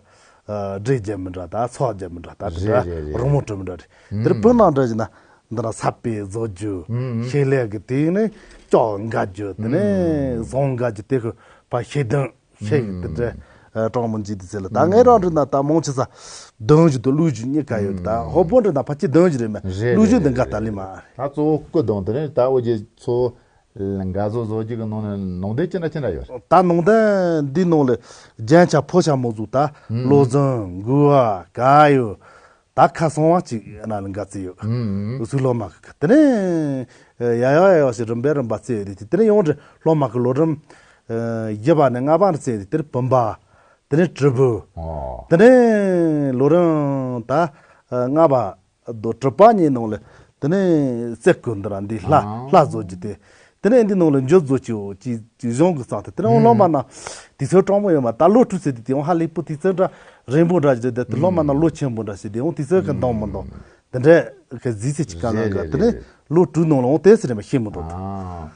འདྲེ་རྒྱ་མི་འདྲ་ད་སོག་རྒྱ་མི་འདྲ་ད་དེ་འདྲ་རོ་མོ་དྲུག་མི་འདྲ་རེད། དེ་བུ་ནང་འདྲ་ཞིག་ན། འདི་ན་ས་པའི་བཟོ་རྒྱུ། ཨུམ་ཨུམ། ཤེས་ལས་ཀྱི་དེ་ནི་ལྕོག་འགའ་རྒྱུ་དེ་ནི་ཨུམ་བཟང་འགའ་རྒྱུ་དེ་ཁོ་ཕ་ཤེས་ལྡན་ཤེས་ཨུམ་དེ་འདྲ་གྲོགས་མོ་འཇིག་དེ་ཚེ་ལ་ད་ངའི་རང་འདྲི་ན་ད་མང་ཆེ་ས་གདོང་རྒྱུ་དང་ལུས་རྒྱུ་གཉིས་ཀ་ཡོད། ད་ཧོ་བོ་འདྲི་ན་ཕ་ཅི་གདོང་རྒྱུ་རེད་མེད། རེད་ལུས་རྒྱུ་རེད་འདི་འགའ་རེད་ད་ལི་མ་རེད། ད་གཙོ་བོ་སྐུ་གདོང་དེ་ནི་ད་འོ་ཇེ་ཚོ་འགའ་བཟོ་བཟོ་རྒྱུ་གི་ནང་ནས་ནང་དོན་ཅི་འདྲ་ཅི་འདྲ་ཡོད་རེད། ད་ནང་དོན་འདི་ནང་ལ་རྒྱན་ཆ་ཕོ་ཆ་མོ་ཟུག་ད་ཨུམ་བློ་བཟང་མགུ་བ་ག་ཡོད། ད་ཁ་སང་བ་ཅིག་ན་ལ་འགའ་ཙི་ཡོད། ཨུམ། སུ་ལོ་མ་ཁ་དེ་ནས་ཡ་ཡ་ཡ་ཡ་ཞིག་རིམ་པས་རིམ་པ་ཙི་ཡོད་དེ་དེ་ནས་ཡོང་དྲི་ལོ་མ་ཁ་ལོ་རིམ་བཞི་པ་ནས་ལྔ་པ་ནས་ཙི་ཡོད་དེ་དེར་བུམ་པ། དེ་ནས་དྲིལ་བུ། ཨོ། དེ་ནས་ལོ་རིམ་ད་ལྔ་པ་དོ་དྲུག་པ་གཉིས་ནང་ལ་དེ་ནས་རྩེ་ཀུན་འདི་ར་འདི་ལྷ་ཨ་ལྷ་བཟོ་རྒྱུ་དེ། དེ་ནས་འདི་ནང་ལ་འཇོ་བཟོ་ཅིའོ་ཅི་ཅི་གཞུང་གི་གཙང་དེ་དེ་ནས་འོང་སློབ་མ་ན་དུས་ཚོད་གྲོང་མོ་ཡོད་མ་ད་ལོ་དྲུག་ཟེར་དེ་དེ་འོང་ཧ་ལས་པོ་དུས་ཚོད་འདྲ་རིང་པོ་འདྲ་ཞིག་དེ་དེ་སློབ་མ་ན་ལོ་ཆེན་པོ་འདྲ་ཞིག་དེ་འོང་དུས་ཚོད་གི་འདང་མི་འདང་དེ་འདྲ་གི་གཟིགས་ཚེ་ཅིག་ག་ན་ག་དེ་ནས་ལོ་དྲུག་ནང་ལ་འོང་དེ་ཟེར་རེད་མ་ཤེས་མི་འདུག་ད།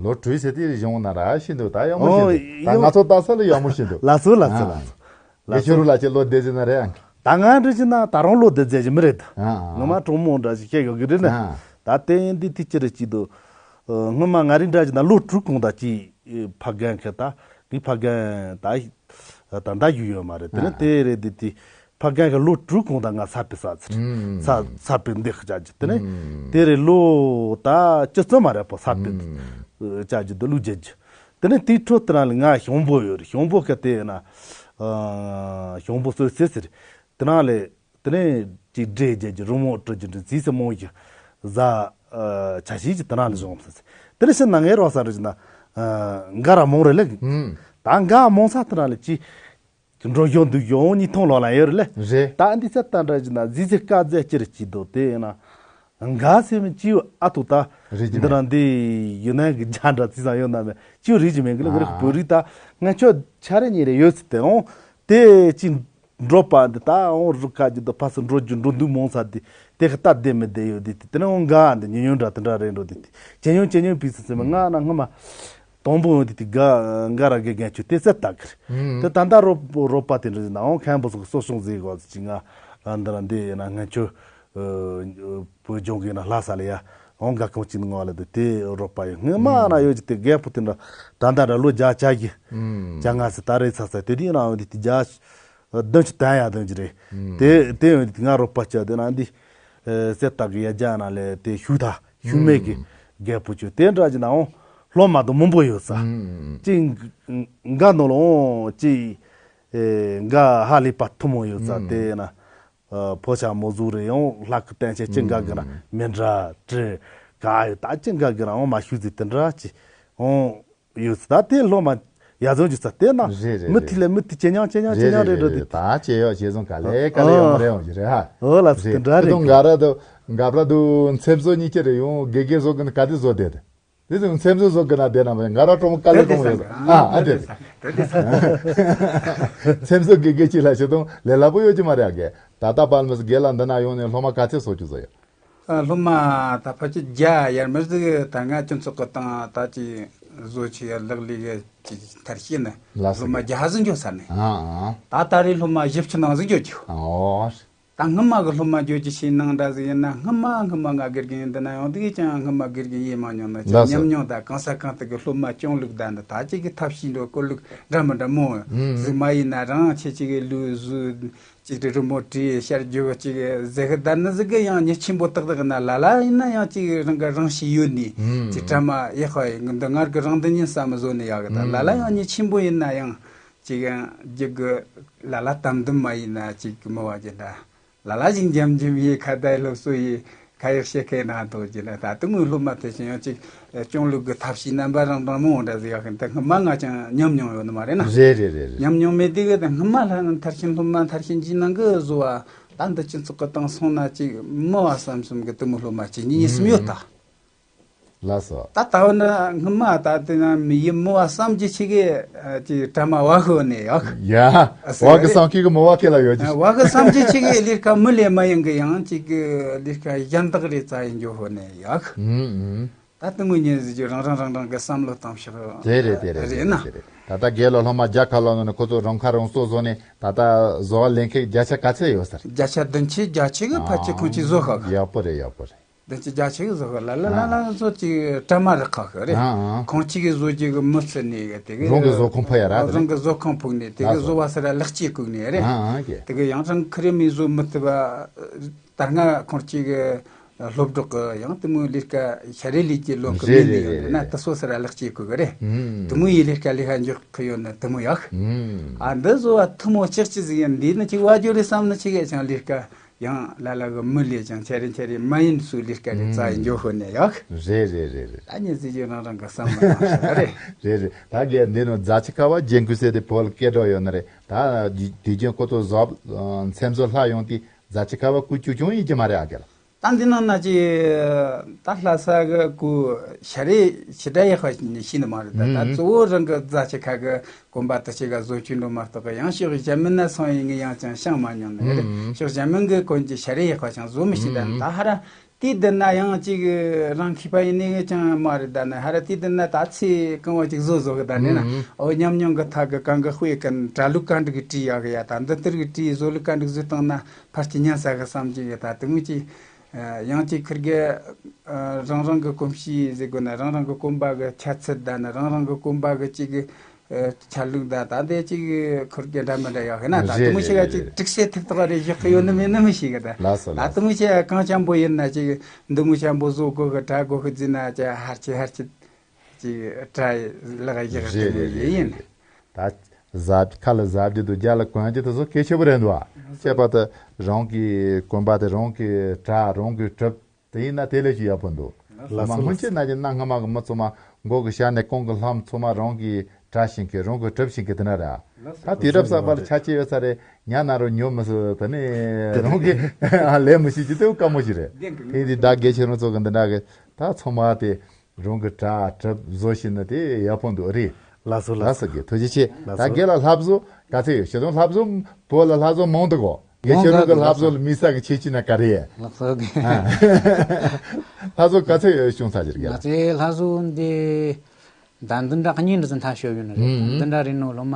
ལོ་དྲུག་ཟེར་དེ་གཞུང་ན་ར་ཤེས་འདུག་ད་ཡག་མོ་ཤེས་འདུག་ད་ང་ཚོ་ལྟ་ས་ལ་ཡག་མོ་ཤེས་འདུག་ལ་སོ་ལ་སོ་ལ་སོ། ལ་ཤོ་རུ་ལ་ཅེ་ལོ་དེ་ཟེར་ན་རེད། ད་ང་འདྲི་ཅི་ན་ད་རང་ལོ་དེ་ཟེར་གྱི་མི་རེད། ཨ་ཨ། ངོ་མ་གྲོང་མོ་འདྲ་ཞིག་བཤད་ཡོད་ཀྱི་རེད་ན། ཨ། ད་དེ་ཡིན་དུས་དེ་ཅི་རེད་ཅི་འདུག་སྔོན་མ་ང་རིག་འདྲ་ཞིག་ན་ལོ་དྲུག་གོང་ད་ཅི་ཕ་རྒན་ཁེ་ད་ངའི་ཕ་རྒན་ད་ད་ད་ཡུ་ཡོད་མ་རེད། དེ་ནི་ཨ་དེ་རེད་དེ་དེ་ཕ་རྒན་ཁེ་ལོ་དྲུག་གོང་ད་ང་ས་པི་ས་ཚིར་ས་ས་པི་འདེགས་བྱ་རྒྱུ་དེ་ནི་དེ་རེད་ལོ་ད་ཅི་ཙམ་མ་རེད་པོ་ས་པི་བྱ་རྒྱུ་དུ་ལུག་བྱ་རྒྱུ། དེ་ནས་དེའི་ཁྲོད་དེ་རང་ལ་ང་ཞང་པོ་ཡོད་རེད། ཞང་པོ་སྐད་དེ་ཡིན་ན་ཞང་པོ་གསོལ་ཟེར་ཟེར། དེ་རང་ལས་དེ་ནས་ཅིག་འདྲེ་རྒྱལ་གྱི་རི་མོ་བྲི་རྒྱུ་འདྲ་རྩིས་སུ་མང་གི་བཟའ་ཆ་ཤས་ཀྱི་དེ་རང་ལས་བྱུང་ཟེར། དེ་ནས་ཕྱིར་ན་ངའི་རོགས་ས་རེད་ན་འགའ་ར་མང་རེད་ལེ། ད་འགའ་མང་ས་དེ་རང་ལས་ཅི་འགྲོ་ཞོ་འདུག་ཞོ་གཉིས་ཐོང་ལོག་ལ་ཡོད་རེད་ལེ། རེད། ད་འདི་ཚད་ད་འདྲ་ཞིག་ན་རྩིས་སུ་དཀའ་ཚད་ཅི་རེད་ཅི་འདུག་དེ་ཡིན་ན། འགའ་སེ་མི་ཅིའུ་ཨ་ཐུ་ད། རེད་ཀྱི་འདི་རང་འདི་ཡུན་ནན་གྱི་རྒྱ་འདྲ་ཙི་ཙང་ཡོད་ན་མེད་ཅིའུ་རིག་ཀྱི་མེད་གི་ལ་ཨ་ངར་བོད་རིག་ད་ང་ཆོ་ཆ་རེ་ཉིན་རེ་ཡོད་ཚི་དེ་འོང་དེ་ཅི་འགྲོ་པ་འདི་ད་འོང་རུ་ཁ་ཀྱི་ད་ཕ་སི་འགྲོ་རྒྱུ་འགྲོ་འདུག་མོང་ས་དེ་དེ་ཁ་ད་བདེ་མི་བདེ་ཡོད་དེ་དེ་ནས་འོང་འགའ་འདི་ཉིན་ཡོད་འདྲ་དེ་འདྲ་རེད་འགྲོ་དེ་དེ་ཇེ་ཉུང་ཇེ་ཉུང་བིས་སི་སི་མི་ང་ན་སྔ་མ་དང་པོ་འོང་དེ་དེ་འགའ་འགའ་ར་གི་རྒན་ཆོ་དེ་ཚད་ད་གི་རེད་དེ་ད་ད་རོ་རོ་པ་དེ་འདྲ་ན་འོང་མཁན་པོ་སོགས་གསོ་སོང་ཟེར་གོ་ཅི་ང་འདི་ར་འདི་ཡིན་ན་ང་ཆོ། བོད་ལྗོངས་ཀྱི་ན་ལྷ་ས་ལ་ཡ་ འོང་དགའ་ཁང་གཅིག་ནང་ལ་དེ་དེ་རོགས་པ་ཡོད། སྔོན་མ་ན་ཡོད་ཀྱི་དེ་རྒད་པོ་དེ་འདྲ་ད་ལྟ་འདྲ་ལོ་བརྒྱ་ཆ་གི་བརྒྱ་ལྔ་ཙམ་ད་རེས་ཚ་ཚ་དེ་དུས་ན་འོང་དེ་དེ་བརྒྱ་བདུན་ཅུ་དང་ཡང་བདུན་ཅུ་རེད། དེ་དེ་ཡོད་དེ་ང་རོགས་པ་བྱ་དེ་ན་འདི་གསེར་རྟ་གི་ཡ་རྒྱ་ན་ལས་དེ་ཤུགས་ད་ཤུགས་མེད་ཀྱི་རྒད་པོ་ཅོ་དེ་འདྲ་ཅིག་ན་འོང་སློབ་མ་དང་མང་པོ་ཡོད་ས། ཅིག་འགའ་ནོ་ལོང་ཅིག་འགའ་ཧ་ལས་པ་ཐུ་མོ་ཡོད་ས་དེ་ན། ཕོ་བྱ་མོ་ཟུག་རེ་ཡང་ལྷག་གི་བསྟན་ཆེ་ཅི་འགའ་གི་ན་མི་འདྲ་བྲེ་ག་ཡོད་ད་ཅི་འགའ་གི་ན་འོང་མ་ཤུ་ཟི་དེ་འདྲ་ཅི་འོང་ཡོད་ད་དེ་སློབ་མ་ཡ་ཟོན་ཅི་ས་དེ་ན་རེད་རེད་མི་ཐི་ལ་མི་ཐི་ཅི་ཉང་ཅི་ཉང་ཅི་རེད་ཉང་རེད་རེད་རེད་རེད་རེད། ད་ཅི་ཡོད་ཅི་ཟོན་ག་ལེ་ག་ལེ་ཡོང་རེ་ཡོང་ཅི་རེད་ཧ། ཨོ་ལ་སི་དེ་འདྲ་རེད་དུང་ག་ར་དུ་འགབ་ར་དུ་མཚེབ་བཟོ་གཉིས་ཀྱི་རེ་ཡོང་དགེ་དགེ་བཟོ་གི་ན་ག་དེ་བཟོ་དེ་དེ། དེ་ཚོ་མཚེམ་བཟོ་བཟོ་གི་ན་བསྡད་ན་མ་ང་ར་ཀྲོང་ག་ལེ་ཀྲོང་ཡོད། ཨ་ཨ་དེ་མཚེམ་བཟོ་དགེ་རྒན་གཅིག་ལ་བྱེད་དུང་ལས་སླ་པོ་ཡོད་ཀྱི་མ་རེད་ཨ་གེ། ད་ལྟ་པཱ་ལི་མི་སི་དགེ་ལ་འདི་ན་ཡོང་ནས་སློབ་མ་ག་ཚད་བཟོ་རྒྱུ་བཟོ་ཡོད། ཨ་སློབ་མ་ད་ཕལ་ཆེར་བརྒྱ་ཡར་མར་ཟིག་ད་ང་སྤྱི་ཚོགས་གི་སྟེང་ད་ཅི་བཟོ་ཆེ་ཡ་ལག་ལས་གི་ཅི་མཐར་ཤེས་ནི་ལ་སི་སློབ་མ་གེ་བརྒྱ་ཟིག་འགྱོ་ས་ནི། ཨ་ཨ་ད་ད་རེས་སློབ་མ་བཞི་བཅུ་ནང་ཟིག་འགྱོ་རྒྱུ། ཨོ། ད་སྔོན་མ་གི་སློབ་མ་བརྗོད་ཀྱི་ཞེས་ནང་འདྲ་ཟིག་ཡིན་ན་སྔོན་མ་སྔོན་མ་ང་དགེ་རྒན་ཡིན་འདི་ན་ཡང་དེ་གས་ཀྱང་སྔོན་མ་དགེ་རྒན་ཡིན་མ་མྱོང་ན་ཅང་ལགས་སོ། ཉམས་མྱོང་དང་གང་ས་གང་དུ་གི་སློབ་མ་སྐྱོང་ལུགས་དང་འདི་ད་ཅིག་གི་ཐབས་ཤེས་འགྲོ་སྐོར་ལུགས་འདྲ་མི་འདྲ་མོ་ཟིག་མ་ཡིན་ན་རང་ཆེ་ཅིག་གི་ལུས་བཟོས་ཅིག་རི་རི་མོ་བྲིས་ཤར་རྒྱུ་ཅིག་ཟེར་གི་ད་ནི་ཟིག་གི་ཡང་ཉི་ཆེན་པོ་ཏག་ཏག་ན་ལ་ལ་ཡིན་ན་ཡང་ཅིག་རང་གི་རང་ཤེས་ཡོད་ནི་ཅིག་གྲ་མ་ཡག་པ་ཡིན་འདི་ངར་གི་རང་འདི་ཉིད་བསམ་བཟོ་ནི་ཡག་གི་ད་ལ་ལ་ཡང་ཉི་ཆེན་པོ་ཡིན་ན་ཡང་། ཅིག་ཡང་རྒྱུག་གི་ལ་ལ་དམ་དུམ་མ་ཡིན་ན་ཅིག་མི་བ་ཅི་འདྲ། ལ་ལ་ཞིག་འཇམ་འཇམ་ཡིས་ཁ་བརྡའི་སློབ་གསོ་ཡིས་ཁ་ཡག་བཤད་མཁན་ན་འདུག་ཅི་འདྲ་ད་དུང་མོའི་སློབ་མ་དེ་ཚོ་ཡང་ཅིག་སྐྱོང་ལུགས་ཀྱི་ཐབས་ཤེས་རྣམ་པ་རང་དང་མང་འདྲ་ཟིག་ཡག་གི་འདི་སྔ་མ་ང་ཅང་ཉམས་མྱོང་ཡོད་ནི་མ་རེད་ན། རེད་རེད་རེད་རེད། ཉམས་མྱོང་མེད་དུས་གི་ད་སྔ་མ་ལྷ་ན་མཐར་ཕྱིན་སློབ་མ་མཐར་ཕྱིན་གྱི་ནང་གི་བཟོ་བ་ད་འདི་སྤྱི་ཚོགས་ཀྱི་སྟེང་སོང་ན་ཅིག་མི་བ་བསམ་བསམ་གི་དུ་མོའི་སློབ་མ་ཅིག་གཉིས་གསུམ་ཡོད་ད། ལགས་སོ། ད་ལྟ་བ་འདྲ་སྔོན་མ་ད་དེ་ན་མི་ཡི་མི་བ་བསམ་གྱི་ཆེ་གེ་ཅི་དྲ་མ་བ་ཤོ་ནས་ཡག་ཡ། ཨ་སེ་བ་གི་བསམ་ཁྱི་གི་མི་བ་ཁེ་ལ་ཡོད་ཀྱི། བ་གི་བསམ་གྱི་ཆེ་གེ་ལས་ཀ་མི་ལས་མ་ཡིན་གི་ཡང་ཅིག་གི་ལས་ཀ་གཞན་དག་རེ་རྩ་ཡིན་འཇོག་ཤོ་ནས་ཡག་ཨུམ་ཨུམ། ད་དུ་མི་ཉན་ཟིག་ཅི་རང་རང་རང་རང་གི་བསམ་བློ་བཏང་ཕྱོགས་དེ་རེད་དེ་རེད་རེད་ན། དེ་རེད། ད་ལྟ་རྒན་ལོ་སློབ་མ་བརྒྱ་ཁ་ལོ་ནོ་ནི་ཁོ་ཚོ་རང་ཁ་རང་གསོ་བཟོ་ནས་ད་ལྟ་བཟོ་བ་ལེན་མཁན་བརྒྱ་ཆ་ག་ཚད་ཡོད་ཟེར། བརྒྱ་ཆ་བདུན་ཅུ་བརྒྱ་ཆ་གི་ཕལ་ཆེར་ཁོང་ཅིག་བཟོ་ཤག་གི། ཡག་པོ་རེད་ཡག་པོ་རེད། བདུན་ཅུ་བརྒྱ་ཆ་གི་བཟོ་ཤག་ལ་ལ་ལ་ལ་བཟོ་ཅིག་གྲ་མ་རག་ཁག་གི་རེད། ཨ་ཨ། ཁོང་ཅིག་གི་བཟོ་རྒྱུ་གི་མི་ཚེ་ནས་གི་དེ་གི་རང་གི་བཟོ་ཁང་ཕ་ཡ་ར་དེ་རང་གི་བཟོ་ཁང་ཕུག་ནས་དེ་གི་ལགས་སོ། བཟོ་བ་སེ་ར་ལེགས་སྐྱེས་བཀུག་ནས་རེད། ཨ་ཨ་གི། དེ་གི་ཡང་རང་ཁི་རེ་མི་བཟོ་མི་ཐུབ་པ། ད་སྔ་ཁོང་ཅིག་གི་སློབ་གྲོགས་གི་ཡང་དེ་མོའི་ལས་ཀ་ཤ་རེ་ལས་ཀྱི་ལོ་གི་རེད་མི་མི་རེད་ཡོད་རེད་ན་རེད། དེ་སོ་སེ་ར་ལེགས་སྐྱེས་བཀུག་གི་རེད། ཨུམ། དེ་མོ་ཡི་ལས་ཀ་ལས་ཀ་འཇོག་གི་ཡོད་ན་དེ་མོ་ཡག་ཨུམ། ཨ་འདི་བཟོ་བ་ཐུ་མོ་ལྕགས་ཀྱི་ཟིག་ཡིན་འདི་ནི་ཅིག་བ་ཇོ་རེ་བསམ་ནི་ཅིག་གས་ཀྱང་ལས་ཀ་ཡང་ལ་ལ་གི་མི་ལས་ཀྱང་ཆ་རེ་ཆ་རེ་མ་ཡིན་སུ་ལས་ཀ་རེ་རྩ་ཡི་འཇོག་ཤོ་ནས་ཡག་རེད་རེད་རེད་རེད། ད་ཉིན་ཟིག་ཅིག་རང་རང་གི་བསམ་བློ་བཏང་ཤོག་རེད། རེད་རེད། ད་གས་འདི་ནི་རྫ་ཆུ་ཁ་བ་རྒྱན་ཀུན་གསལ་དེ་བོད་ལ་སྐད་གྲགས་ཡོད་ནི་རེད། ད་དུས་རྒྱུན་ཁོ་ཚོ་བཟོ་མཚམས་བཟོ་ལྷ་ཡོང་དུས་རྫ་ཆུ་ཁ་བ་སྐུ་ཆུ་ཆུང་ཡིན་གྱི་མ་རེད་ཨ་གེ་ལ། ད་འདི་ནང་ན་ཅི་ད་ལྷ་ས་གི་སྐུ་ཤ་རེ་ཞི་དྲ་ཡག་པ་ཤི་ནི་མ་རེད་ད། ད་ཨུམ། གཙོ་བོ་རང་གི་རྫ་ཆུ་ཁ་གི་དགོན་པ་དུ་ཆེ་ག་བཟོ་ཆུ་འགྲོ་མ་གཏོགས་གི་ཡང་ཕྱོགས་གཞན་མིན་ན་སོང་ཡིན་ངི་ཡང་ཅང་ཤང་མ་མྱོང་ནི་རེད། ཨུམ། ཕྱོགས་གཞན་མིན་གི་ཀུན་གྱི་ཤ་རེ་ཡག་པ་ཅང་བཟོ་མི་ཤེས་ད། ཨུམ། ད་ཧ་ར་དེ་འདི་ན་ཡང་ཅིག་རང་མཁས་པ་ཡིན་ནི་གི་ཅང་མ་རེད་ད་ནི་ཧ་ར་དེ་འདི་ན་ད་ཚེ་གང་བ་ཅིག་བཟོ་བཟོ་གི་ད་ནི་ན། ཨུམ། ཨོ་ཉམས་མྱོང་གི་ཐག་གི་གང་གི་དཔེ་གི་གྲྭ་ལུགས་གང་འགྲིག་གི་བྲིས་ཡག་གི་ཡ་ད་འདི་ལྟར་གི་བྲིས་བཟོ་ལུགས་གང་འགྲིག་བཟོས་བཏང་ན། ཕར་གྱི་ཉན་ས་གི་བསམ་གྱི་ཡོད་ད་དེ་མོ་ཅིག་ཡང་ཅིག་ཁིར་གི་རང་རང་གི་གོམས་གཤིས་ཟེར་དགོས་ན་རང་རང་གི་གོམས་པ་གི་ཁྱད་ཚད་ད་ནི་རང་རང་གི་གོམས་པ་གི་ཅིག་གི་ཆ་ལུགས་ད་ད་དེ་ཅིག་ཁིར་གི་འདྲ་མི་འདྲ་ཡོད་ཤེ་ན་ད་རེད་དེ་མོ་ཞིག་རེད་ག་ཅིག་རེད། གྲིག་སེ་ཐིག་ཐག་རེ་བཞག་གི་ཡོད་ནི་མེད་ནི་མི་ཤེས་གི་ད། ལགས་སོ་ད་ལགས་དེ་མོ་ཞིག་གང་འཆམ་པོ་ཡིན་ན་ཅིག་འདི་མོ་འཆམ་པོ་བཟོ་དགོས་གི་དྲ་དགོས་གི་ཟེར་ན་ཅིག་ཧར་ཅིག་ཧར་ཅིག་ཅིག་དྲ་ལག་བཞག་རེད་གི་རེད་རེད་ཡིན། རེད། ད་གཟབ་ཁ་ལ་གཟབ་རྒྱུ་དང་རྒྱ་ལ་གོན་རྒྱུ་དེ་ཚོ་གལ་ཆེ་པོ་རེད་འདུག་ཨ། ཁྱད་པར་དུ་རང་གི་གོན་པ་དེ་རང་གི་གྲ་རང་གི་གྲིབ་དེ་ཡིན་ན་དེ་ལས་ཀྱི་ཡག་པོ་འདུག་ལགས་སོ། མ་སྔོན་ཆད་ན་གྱི་གནའ་སྔ་མ་གི་མི་ཚོ་མ་མགོ་གི་ཞྭ་ནས་གོང་གི་ལྷམ་ཚོ་མ་རང་གི་གྲ་བྱིན་གི་རང་གི་གྲིབ་བྱིན་གི་དེ་ན་ར། ད་དུས་རབས་གསར་པ་ལ་ཆ་ཆེ་ཡོད་ས་རེད། ཉ་ན་རུ་ཉོ་མི་སྲིད་དེ་ནས་རང་གི་ལས་མི་ཤེས་ཀྱི་དེ་དཀའ་མོ་ཞིག་རེད། དེ་འདི་ད་དགེ་ཆེ་རང་ཚོ་གི་འདི་འདྲ་གི་ད་ཚང་མ་དེ། རང་གི་གྲ་གྲིབ་བཟོ་ཤེས་ན་དེ་ཡག་པོ་འདུག་རེད། ལགས་སོ་ལགས་ལགས་སོ། སོ་གི་ཐུགས་རྗེ་ཆེ། ལགས་ད་སོ། རྒན་ལགས་ལྷ་བཟོ་ག་ཚད་ཡོད་ཤེས་དང་ལྷ་བཟོ་བོད་ལ་ལྷ་བཟོ་མང་འདུག་གོ། རྒན་མང་ཤེས་རང་གི་འདུག་ལྷ་ལགས་བཟོ་ལ་དམིགས་བསལ་གི་ཁྱད་ཆོས་ན་ག་རེ། ལགས་སོ་གི། ལྷ་བཟོ་ག་ཚད་ཡོད་བྱུང་ཚར་གྱི་རེད་ང་རྒན་ལགས། ཚོའི་ལྷ་བཟོ་འདི་ད་འདི་འདྲ་གཉིས་འདྲ་ཚོ་མཐར་ཤོར་ཡོད་ནི་རེད། ཨུམ། འདི་འདྲ་རེད་ནོ་སློབ་མ་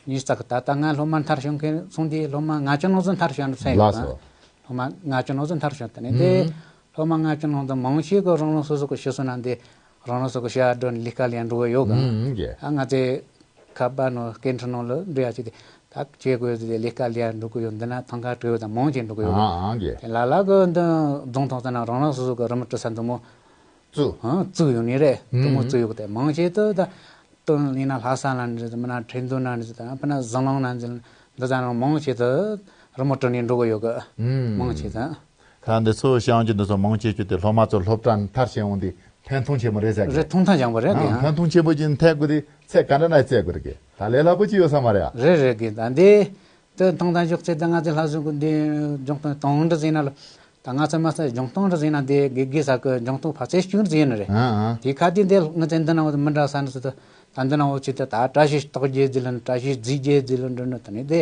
གཉིས་ཙག་ད་ལྟ་ང་སློབ་མ་མཐར་ཤོར་མཁན་སོང་དེ་སློབ་མ་ལྔ་བཅུ་ནང་ཚོ་མཐར་ཤོར་འདུག་ཚེ་ཡོད་ལགས་སོ། སློབ་མ་ལྔ་བཅུ་ནང་ཚོ་མཐར་ཤོར་དེ་ནས་དེ། ཨུམ། སློབ་མ་ལྔ་བཅུ་ནང་དུ་མང་ཆེ་གི་རང་རང་སོ་སོ་གི་ཤི་སོང་ན་འདི་རང་རང་སོ་སོ་གི་ཤི་ཡ་འགྲོ་ནས་ལས་ཀ་ལས་འགྲོ་གི་ཡོད་གི། ཨུམ་ཨུམ་ཡེ། ཨ་ང་ཚོའི་ཁ་པར་ནང་སྐད་འཕྲིན་ནང་ལ་འབྲི་ཡ་ཅིག་དེ་ད་བྱེད་དགོས་ཟེར་ཏེ་ལས་ཀ་ལས་འགྲོ་གི་ཡོད། འདི་ན་ཐང་ཀ་སྤྲོད་ཡོད་དང་མང་ཆེ་འགྲོ་གི་ཡོད་གི། ཨ་ཨ་ཡེ། དེ་ལ་ལ་གི་འདི་རྫོང་ཐོག་ཚོ་ན་རང་རང་སོ་སོ་གི་རི་མོ་བྲི་ས་འདི་མོ་བཙུགས། ཨ་བཙུགས་ཡོད་ནི་རེད། དེ་མོ་ཨུམ་བཙུགས་ཡོད་གི། དེ་མང་ཆེ་དུ་ད་སྟོད་ཡིན་ན་ལྷ་ས་ན་འདྲ་མིན་ན་ཁྲེང་ཏུའུ་ན་འདྲ་དང་སྤུ་ན་ཟི་ལིང་ན་འདྲ་འདི་ཚོ་ནང་མང་ཆེ་དུ་རི་མོ་བྲི་ནས་འགྲོ་གི་ཡོད་གི། ཨུམ་མང་ཆེ་དུ། ད་འདི་ཚོ་བཤད་རྒྱུ་འདི་ཚོ་མང་ཆེ་ཤོས་དེ་སློབ་མ་ཚོ་སློབ་གྲྭ་མཐར་ཕྱིན་འོང་དུས་ཕན་ཐོགས་ཆེན་པོ་རེད་ཟེར་གི། རེད། ཐོག་མཐའ་བཞག་པ་རེད་གི། ཨང་ཕན་ཐོགས་ཆེན་པོ་ཅིག་ཐེག་དགོས་དུས་ཚད་ག་འདྲ་ན་བཙལ་དགོས་རེད་གི། ད་ལས་སླ་པོ་ཅིག་ཡོད་ས་མ་རེད་ཨ། རེད་རེད་གི། ད་འདི་དེ་ཐོག་མཐའ་བཞག་ཚེ་ད་ང་ཚོའི་ལྷ་ཟུར་གི་འདི་ལྗོངས་སྟོན་སྟོང་འདྲ་ཟིན་ན་ལ། ད་ང་ཚོ་མ་ས་ལྗོངས་སྟོང་འདྲ་ཟིན་ན་འདི་དགེ་དགེ་ས་གི་ལྗོངས་སྟོང་ཕལ་ཆེར་གཅིག་འདྲ་ཟིན་ནི་རེད། ཨང་ཨང་། དེ་ཁ་དེ་འདི་ང་ཚོའི་འདི་ན་འོ་མི་འདྲ་ས་ནི་སུ་ད་ད་འདི་ན་འོ་ཅི་ད་ད་བཀྲ་ཤིས་རྟགས་བརྒྱད་ཟེར་ལ་ནི་བཀྲ་ཤིས་རྫས་བརྒྱད་ཟེར་ལ་འདྲ་ནི་ད་ནི་དེ་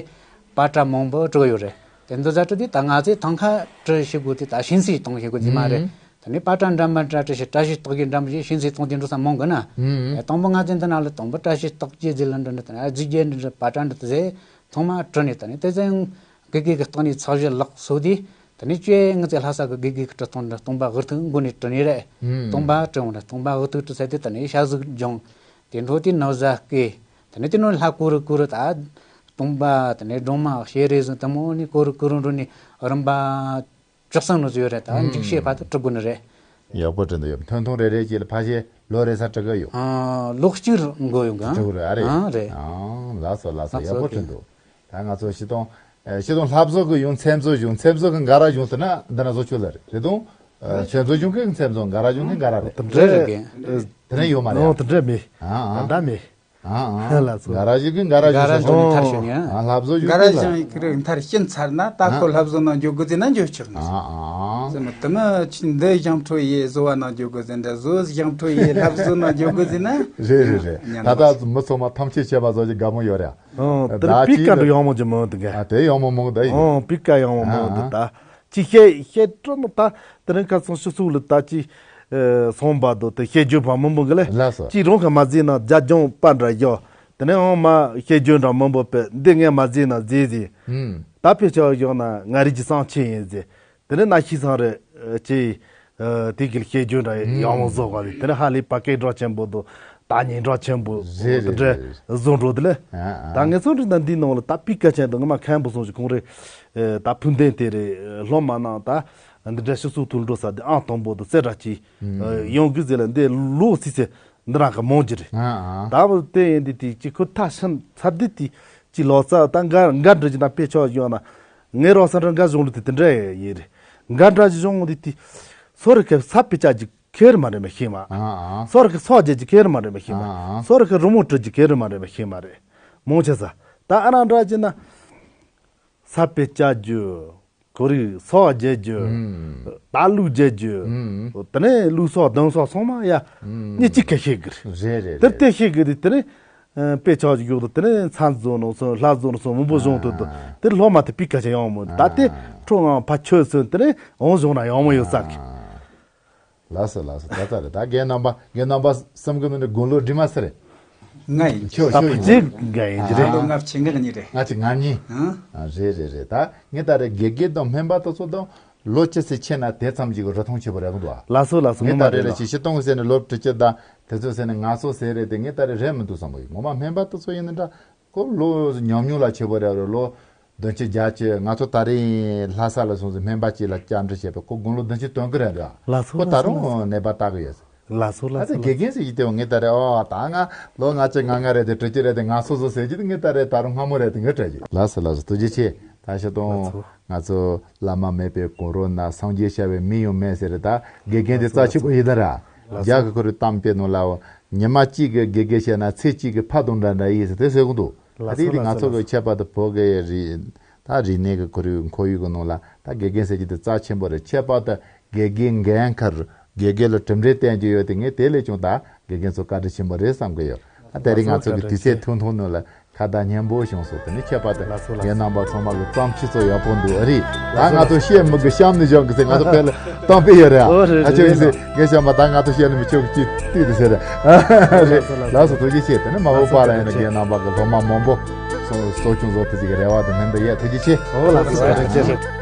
པ་ཏྲ་མང་པོ་བྲིས་ཡོད་རེད། དེ་འདི་ཟ་བྲིས་དེ་ད་ང་ཚོས་ཐང་ཁ་བྲིས་ཤེས་དགོས་དེ་ད་ཤིང་ཚིག་གཏོང་ཤེས་དགོས་དེ་མ་རེད། ཨུམ། ད་ནི་པ་ཏྲ་འདྲ་མི་འདྲ་བྲིས་ཤིང་བཀྲ་ཤིས་རྟགས་བརྒྱད་འདྲ་མི་ཤིང་ཚིག་གཏོང་དེ་འགྲོ་ས་མང་གི་ན། ཨུམ། དང་པོ་ང་ཚོས་འདི་ན་ལ་དང་པོ་བཀྲ་ཤིས་རྟགས་བརྒྱད་ཟེར་ལ་འདྲ་འདྲ་ད་ནི་རྫས་བརྒྱད་འདྲ་འདྲ་པ་ཏྲ་འདྲ་ད་ཟེར་ཐོག་མ་བྲིས་ནས་ད་ནི་དེ་ཚོ་དགེ་རྒན་གྱི་སྟེང་ནས་ཚད་གཞི་ལག་སོ་དེ་ད་ནི་བཅས་ང་ཚོའི་ལྷ་ས་གི་དགེ་རྒན་གྱི་བྲིས་སྟངས་འདྲ་སྟོང་པ་དབུ་ཐུག་མགོ་ནས་བྲིས་ནས་རེད། ཨུམ། སྟོང་པ་བྲིས་འོང་རེད། སྟོང་པ་དབུ་ཐུག་བྲིས་ཚར་དུས་ད་ནི་ཞབས་ཟུག་སྦྱོང་། དེ་འཕྲོ་དེ་ནོར་བཟའ་སྐད། དེ་ནས་དེ་ནོར་ལྷ་གུ་རུ་གུ་རུ་ད་སྟོང་པ་དེ་ནས་སྒྲོལ་མ་ཤེས་རེ་ཟུང་དེ་མོ་ནི་གུ་རུ་གུ་རུ་འགྲོ་ནས་རིམ་པ་བཅུ་གསུམ་ནོར་ཡོད་རེད། ད་ཨུམ། འཇིགས་བྱེད་བར་དུ་བྲིས་དགོས་ནི་རེད། ཡག་པོ་བྲིས་འདུག་ཡོད། ཐུང་ཐུང་རེ་རེ་བཅས་ལ་ཕལ་ཆེར་ལོ་རེ་ས་བྲིས་གི་ཡོད། ཨ་ལོ་གཅིག་འགོར་ཡོང་གི། བྲིས་དགོས་རེད་ཨ་རེད། ཨ་རེད། ཨ་ལགས་སོ་ལགས་སོ། ལགས་ཡག་སོ་པོ་ཨོ་ཁེ། བྲིས་འདུག་ད་ང་ཚོ་སྤྱིར་བཏང་ཨ་སྤྱིར་བཏང་ལྷ་བཟོ་གི་ཡོང་མཚན་བཟོ་གཞུང་མཚན་བཟོ་གི་འགའ་ར་གཞུང་ཟེར་ན་འདི་ན་བཟོ་ཆོག་ལ་རེད། རེད་དང་། ཨ་མཚན་བཟོ་གཞུང་གི་མཚན་བཟོ་འགའ་ར་གཞུང་གི་འགའ་ར་རེད། དེ་འདྲ་རེད་གི། དེ་ནས་ཡོད་མ་རེད་ཨ། ཨོ་དེ་འདྲ་མེད། ཨ་ཨ། ད་མེད། ཨ་ཨ། ལགས་སོ། འགའ་ར་གཞུང་གི་འགའ་ར་གཞུང་གཞུང་ཟེར་གི་ནི་མཐར་ཕྱིན་ཡ། ཨ་ལྷ་བཟོ་གཞུང་འགའ་ར་གི་ལ། གཞུང་གི་མཐར་ཕྱིན་ཚར་ན་ད་ཁོ་ཨ་ལྷ་བཟོ་ནང་འཇུག་དགོས་ཟེར་ན་འཇུག་ཆོག་ནི། ཨ་ཨ། ཟེར་མ་དེ་མ་ཕྱིན་འདི་ཞང་ཁྲོ་ཡི་བཟོ་བ་ནང་འཇུག་དགོས་ཟེར་འདྲ་བཟོ་ཞང་ཁྲོ་ཡི་ལྷ་བཟོ་ནང་འཇུག་དགོས་ཟེར་ན། རེད་རེད་རེད། ཉན་ད་ལྟ་མི་ཚང་མ་ཐམས་ཅད་ཤེས་པ་བཟོ་གི་དགའ་མོ་ཡོད་རེད། ཨོ་དེར་ད་པིག་ཅིག་ཀ་འགྲོ་ཡོང་མོ་ཅི་མོ་དེ་ག་ཨ་དེ་ཡོང་མོ་མོ་ད་ཡིན། ཨོ་པིག་ཀ་ཡོང་མོ་མོ་དེ་ཨ་ད་ཅི་ཤེས་ཤེས་སྤྲོ་མོ་ད་དེ་རིང་ཁ་སང་ཕྱི་ཚུགས་ལ་ད་ཅི་ཨེ་སོང་བ་དོ་དེ་ཤེས་རྒྱུ་བ་མི་མོ་གི་ལེ། ལགས་སོ། ཅི་རང་གི་མ་ཟིན་ན་རྒྱ་ལྗོངས་པ་འདྲ་ཡོད། དེ་ནས་ཨང་མ་ཤེས་རྒྱུ་འདྲ་མི་འབོད་པས་འདི་ངས་མ་ཟིན་ན་ཟིན་ཟིན། ཨུམ། ད་ཕེ་ཆོག་ཡོང་ན་ང་རིགས་ཀྱི་སང་ཆེན་ཡིན་ཟིན། དེ་ནས་ན་ཤི་སང་རེ་ཅི། དེ་གིལ་ཤེས་རྒྱུ་འདྲ་ཡང་མོ་བཟོ་བ་རེད། དེ་ནས་ཧ་ལས་པ་སྐད་གྲགས་ཆེན་པོ་དང་ད་ཉིན་གྲགས་ཆེན་པོ་རེད་དེ་རེད་འདྲ་རེད། བཟོ་འགྲོ་དེ་ལས། ཨ་ཨ། ད་ངས་ཚོ་འདྲི་ད་འདི་ནང་ལ་ད་པིག་ཀ་ཆེན་དང་ངས་མ་མཁན་པོ་སོང་ཞིག་ཁོང་རེ་ད་ཕུན་ལྡན་དེ་རེད་སློབ་མ་ནང་ད་འདི་འདྲ་ཤི་སུ་ཐུལ་འགྲོ་ས་དེ་ཨང་དང་པོ་དང་རྩེ་གྲགས་ཀྱི་ཡོང་གི་ཟེར་ལ་འདི་ལོ་སི་ཚེ། འདི་རང་གི་མོང་གི་རེད། ཨ་ཨ། ད་བུ་དེ་ཡིན་དུས་དེ་ཅི་ཁོ་ཐ་ཤན་ཚ་དུས་དེ་ཅི་ལོ་ཙཱ་ད་འགའ་འགའ་འདྲ་ཅི་ན་དཔེ་ཆོག་ཡོང་ན་ངའི་རོགས་ས་འདྲ་འགའ་གཞུང་ལུགས་དེ་དེ་འདྲ་ཡིན་རེད། འགའ་འདྲ་ཅི་གཞུང་དེ་དེ་སོ་རི་ཁེ་ས་པི་ཅག་ཅི་ཁེར་མ་རེད་མ་ཤེས་མ། ཨ་ཨ། སོ་རི་ཁེ་སོག་རྒྱལ་ཅི་ཁེར་མ་རེད་མ་ཤེས་མ། ཨ་ཨ། སོ་རི་ཁེ་རི་མོ་བྲི་ཅི་ཁེར་མ་རེད་མ་ཤེས་མ་རེད། མོང་ཆེ་ས་ད་ཨ་རང་འདྲ་ཅི་ན་ས་པི་ཅག་རྒྱུ། ཁོ་རིག་སོག་རྒྱལ་རྒྱུ། ད་ལུག་རྒྱལ་རྒྱུ། དེ་ནས་ལུག་སོག་གདོན་སོག་སོང་མ་ཡ། ཉི་གཅིག་ག་ཤེས་གི་རེད། རེད་རེད་དེར་རེད། དེ་ཤེས་གི་རེད་དེ་ནས། དཔེ་ཆ་ཞིག་ཡོད་དོ་དེ་ནས་མཚན་བཟོ་ནོ་སོ་ལྷ་བཟོ་ནོ་སོ་མང་པོ་བཟུང་དུ་དོ་དེར་སློབ་མ་དེ་པིག་ཀ་ཆ་ཡོང་མོ་ད་དེ་ཁྲོ་ངང་ཕ་ཆོས་སོན་དེ་ནས་འོང་བཟུང་ན་ཡོང་མོ་ཡོད་ས་གི། ལགས་སོ་ལགས་སོ་ད་ལྟ་རེད་ད་རྒན་རྣམ་པ་རྒན་རྣམ་པ་བསམ་གི་མི་འདུག་དགུང་ལོ་འདྲི་མ་ཟེར། ང་ཡིན། ཁྱོད་ད་ཁྱོད་ཡིན། ཅིག་ང་ཡིན་ད་རེད། ལོ་ལྔ་བཅུ་ང་གཉིས་རེད། ལྔ་བཅུ་ང་གཉིས། ཨང་། ཨ་རེད་རེད་རེད་ད་ངས་ད་རེད་དགེ་རྒན་དང་སྨན་པ་དེ་ཚོ་དང་ལོ་ཅི་ཙམ་ཆེ་ན་དེ་ཙམ་ཞིག་རིན་ཐང་ཆེ་བོ་རེད་གོ་འདུག་ལགས་སོ་ལགས་སོ་ངས་ངོ་མ་ད་རེད་རེད་ལ་ལགས། ཅི་ཤི་སྟོང་ཟེར་ནས་ལོ་དྲུག་ཅུ་དང་དེ་ཚོ་ཟེར་ནས་ང་ཚོ་ཟེར་རེད་དེ་ངས་ད་རེད་རེད་མི་འདུག་བསམ་གི་ཡོད་ངོ་མ་སྨན་པ་དེ་ཚོ་ཡིན་ན་འདྲ། ཁོ་ལོ་ཉམས་མྱོང་ལ་ཆེ་བོ་རེད་རེད་ལོ། བདུན་ཅུ་བརྒྱད་ཅུ་ང་ཚོ་ད་རིང་ལྷ་ས་ལ་སོང་ཟིན་སྨན་པ་གཅིག་ལ་བཅར་འདྲི་བྱས་པས་ཁོ་དགུང་ལོ་བདུན་ཅུ་དོན་དགུ་རེད་འདུག་ལགས་སོ་ཁོ་ད་ལགས་སོ་རུང་ནད་པ་ལྟ་གི་ཡོད། ལགས་སོ་ཨ་ལགས་ཙི་སོ་དགེ་རྒན་ཟེར་གྱི་དེ་ངས་ད་རེ་ཨོ་ད་ང་ལོ་ལྔ་བཅུ་ང་ལྔ་རེད་དེ་དྲུག་ཅུ་རེད་དེ་ང་སོ་སོ་ཟེར་གྱི་དེ་ངས་ད་རེ་ད་རུང་སྔ་མོ་རེད་དེ་ངས་དྲན་གྱི། ལགས་སོ་ལགས་སོ་ཐུགས་རྗེ་ཆེ། ད་ཤི་ལགས་སོ་སྟོང་ང་ཚོ་བླ་མ་མེད་པའི་གོ་རོ་ན་སངས་རྒྱས་བྱ་བའི་མི་ཡང་མེད་ཟེར་རེད་ད་དགེ་རྒན་དེ་རྩ་ཆེ་པོ་ཡིན་ད་ར། ལགས་སོ་རྒྱ་གི་ཁོ་རེ་གཏམ་དཔེ་ནང་ལ་ཉི་མ་གཅིག་གི་དགེ་རྒན་བྱས་ན་ཚེ་གཅིག་གི་ཕ་དང་འདྲ་འདྲ་ཡིན་ཟེར་དེ་ཟེར་གི་འདུག་ལགས་སོ་ད་དེ་ང་ཚོ་གི་ཁྱད་པར་དུ་བོད་ཀྱི་རིག་ད་རིག་གནས་ཀྱི་ཁོར་ཡུག་ཁོར་ཡུག་གི་ནང་ལ་ད་དགེ་རྒན་ཟེར་གྱི་དེ་རྩ་ཆེན་པོ་རེད། ཁྱད་པར་དུ་དགེ་རྒན་འགན་ཁུར་དགེ་རྒན་ལ་གྲུབ་འབྲས་བསྟན་རྒྱུ་ཡོད་དེ་ངས་དེ་ལས་ཀྱང་ད་དགེ་རྒན་ཚོ་བཀའ་དྲིན་ཆེན་པོ་རེད་བསམ་གི་ཡོད། ད་དེ་རིང་ང་ཚོ་གི་དུས་ཚོད་ཐུང་ཐུང་ནང་ལ་ཁ་བརྡ་སྙན་པོ་བྱུང་སོང་། དེ་ནི་ཁྱད་པར་དུ་ལགས་སོ་ལགས་སོ་རྒན་རྣམ་པ་ཚང་མ་གི་བརྩམས་ཆོས་ཚོ་ཡག་པོ་འདུག་ཨ་རེད། ད་ང་ཚོ་བཤད་མི་དགོས་གཤམ་ནས་བཞག་གི་ཚེ་ང་ཚོ་དཔེ་ལ་གཏམ་དཔེ་ཡོད་རེད་ཨ། ཨོ་རེད་ཨ་ཅོ་ཡིན་ཚེ་རྒན་ཤམ་པ་ད་ང་ཚོ་བཤད་ནི་མི་ཆོག་གི་ཅི་ལྟོས་དེ་ཟེར་རེད། ལགས་སོ་ཐུགས་རྗེ་ཆེ། དེ་ནི་མ་འོངས་པ་ལ་ཡིན་ན་རྒན་རྣམ་པ་གི་སློབ་མ་མང་པོ་གསོ་སྐྱོང་བཟོ་ཐུབ་ཀྱི་རེ་བ་དང་སྨོན་འདུན་ཡོད། ཐུགས་རྗེ་ཆེ། ཨོ་ལགས་སོ་ཐུགས་རྗེ་ཆེ།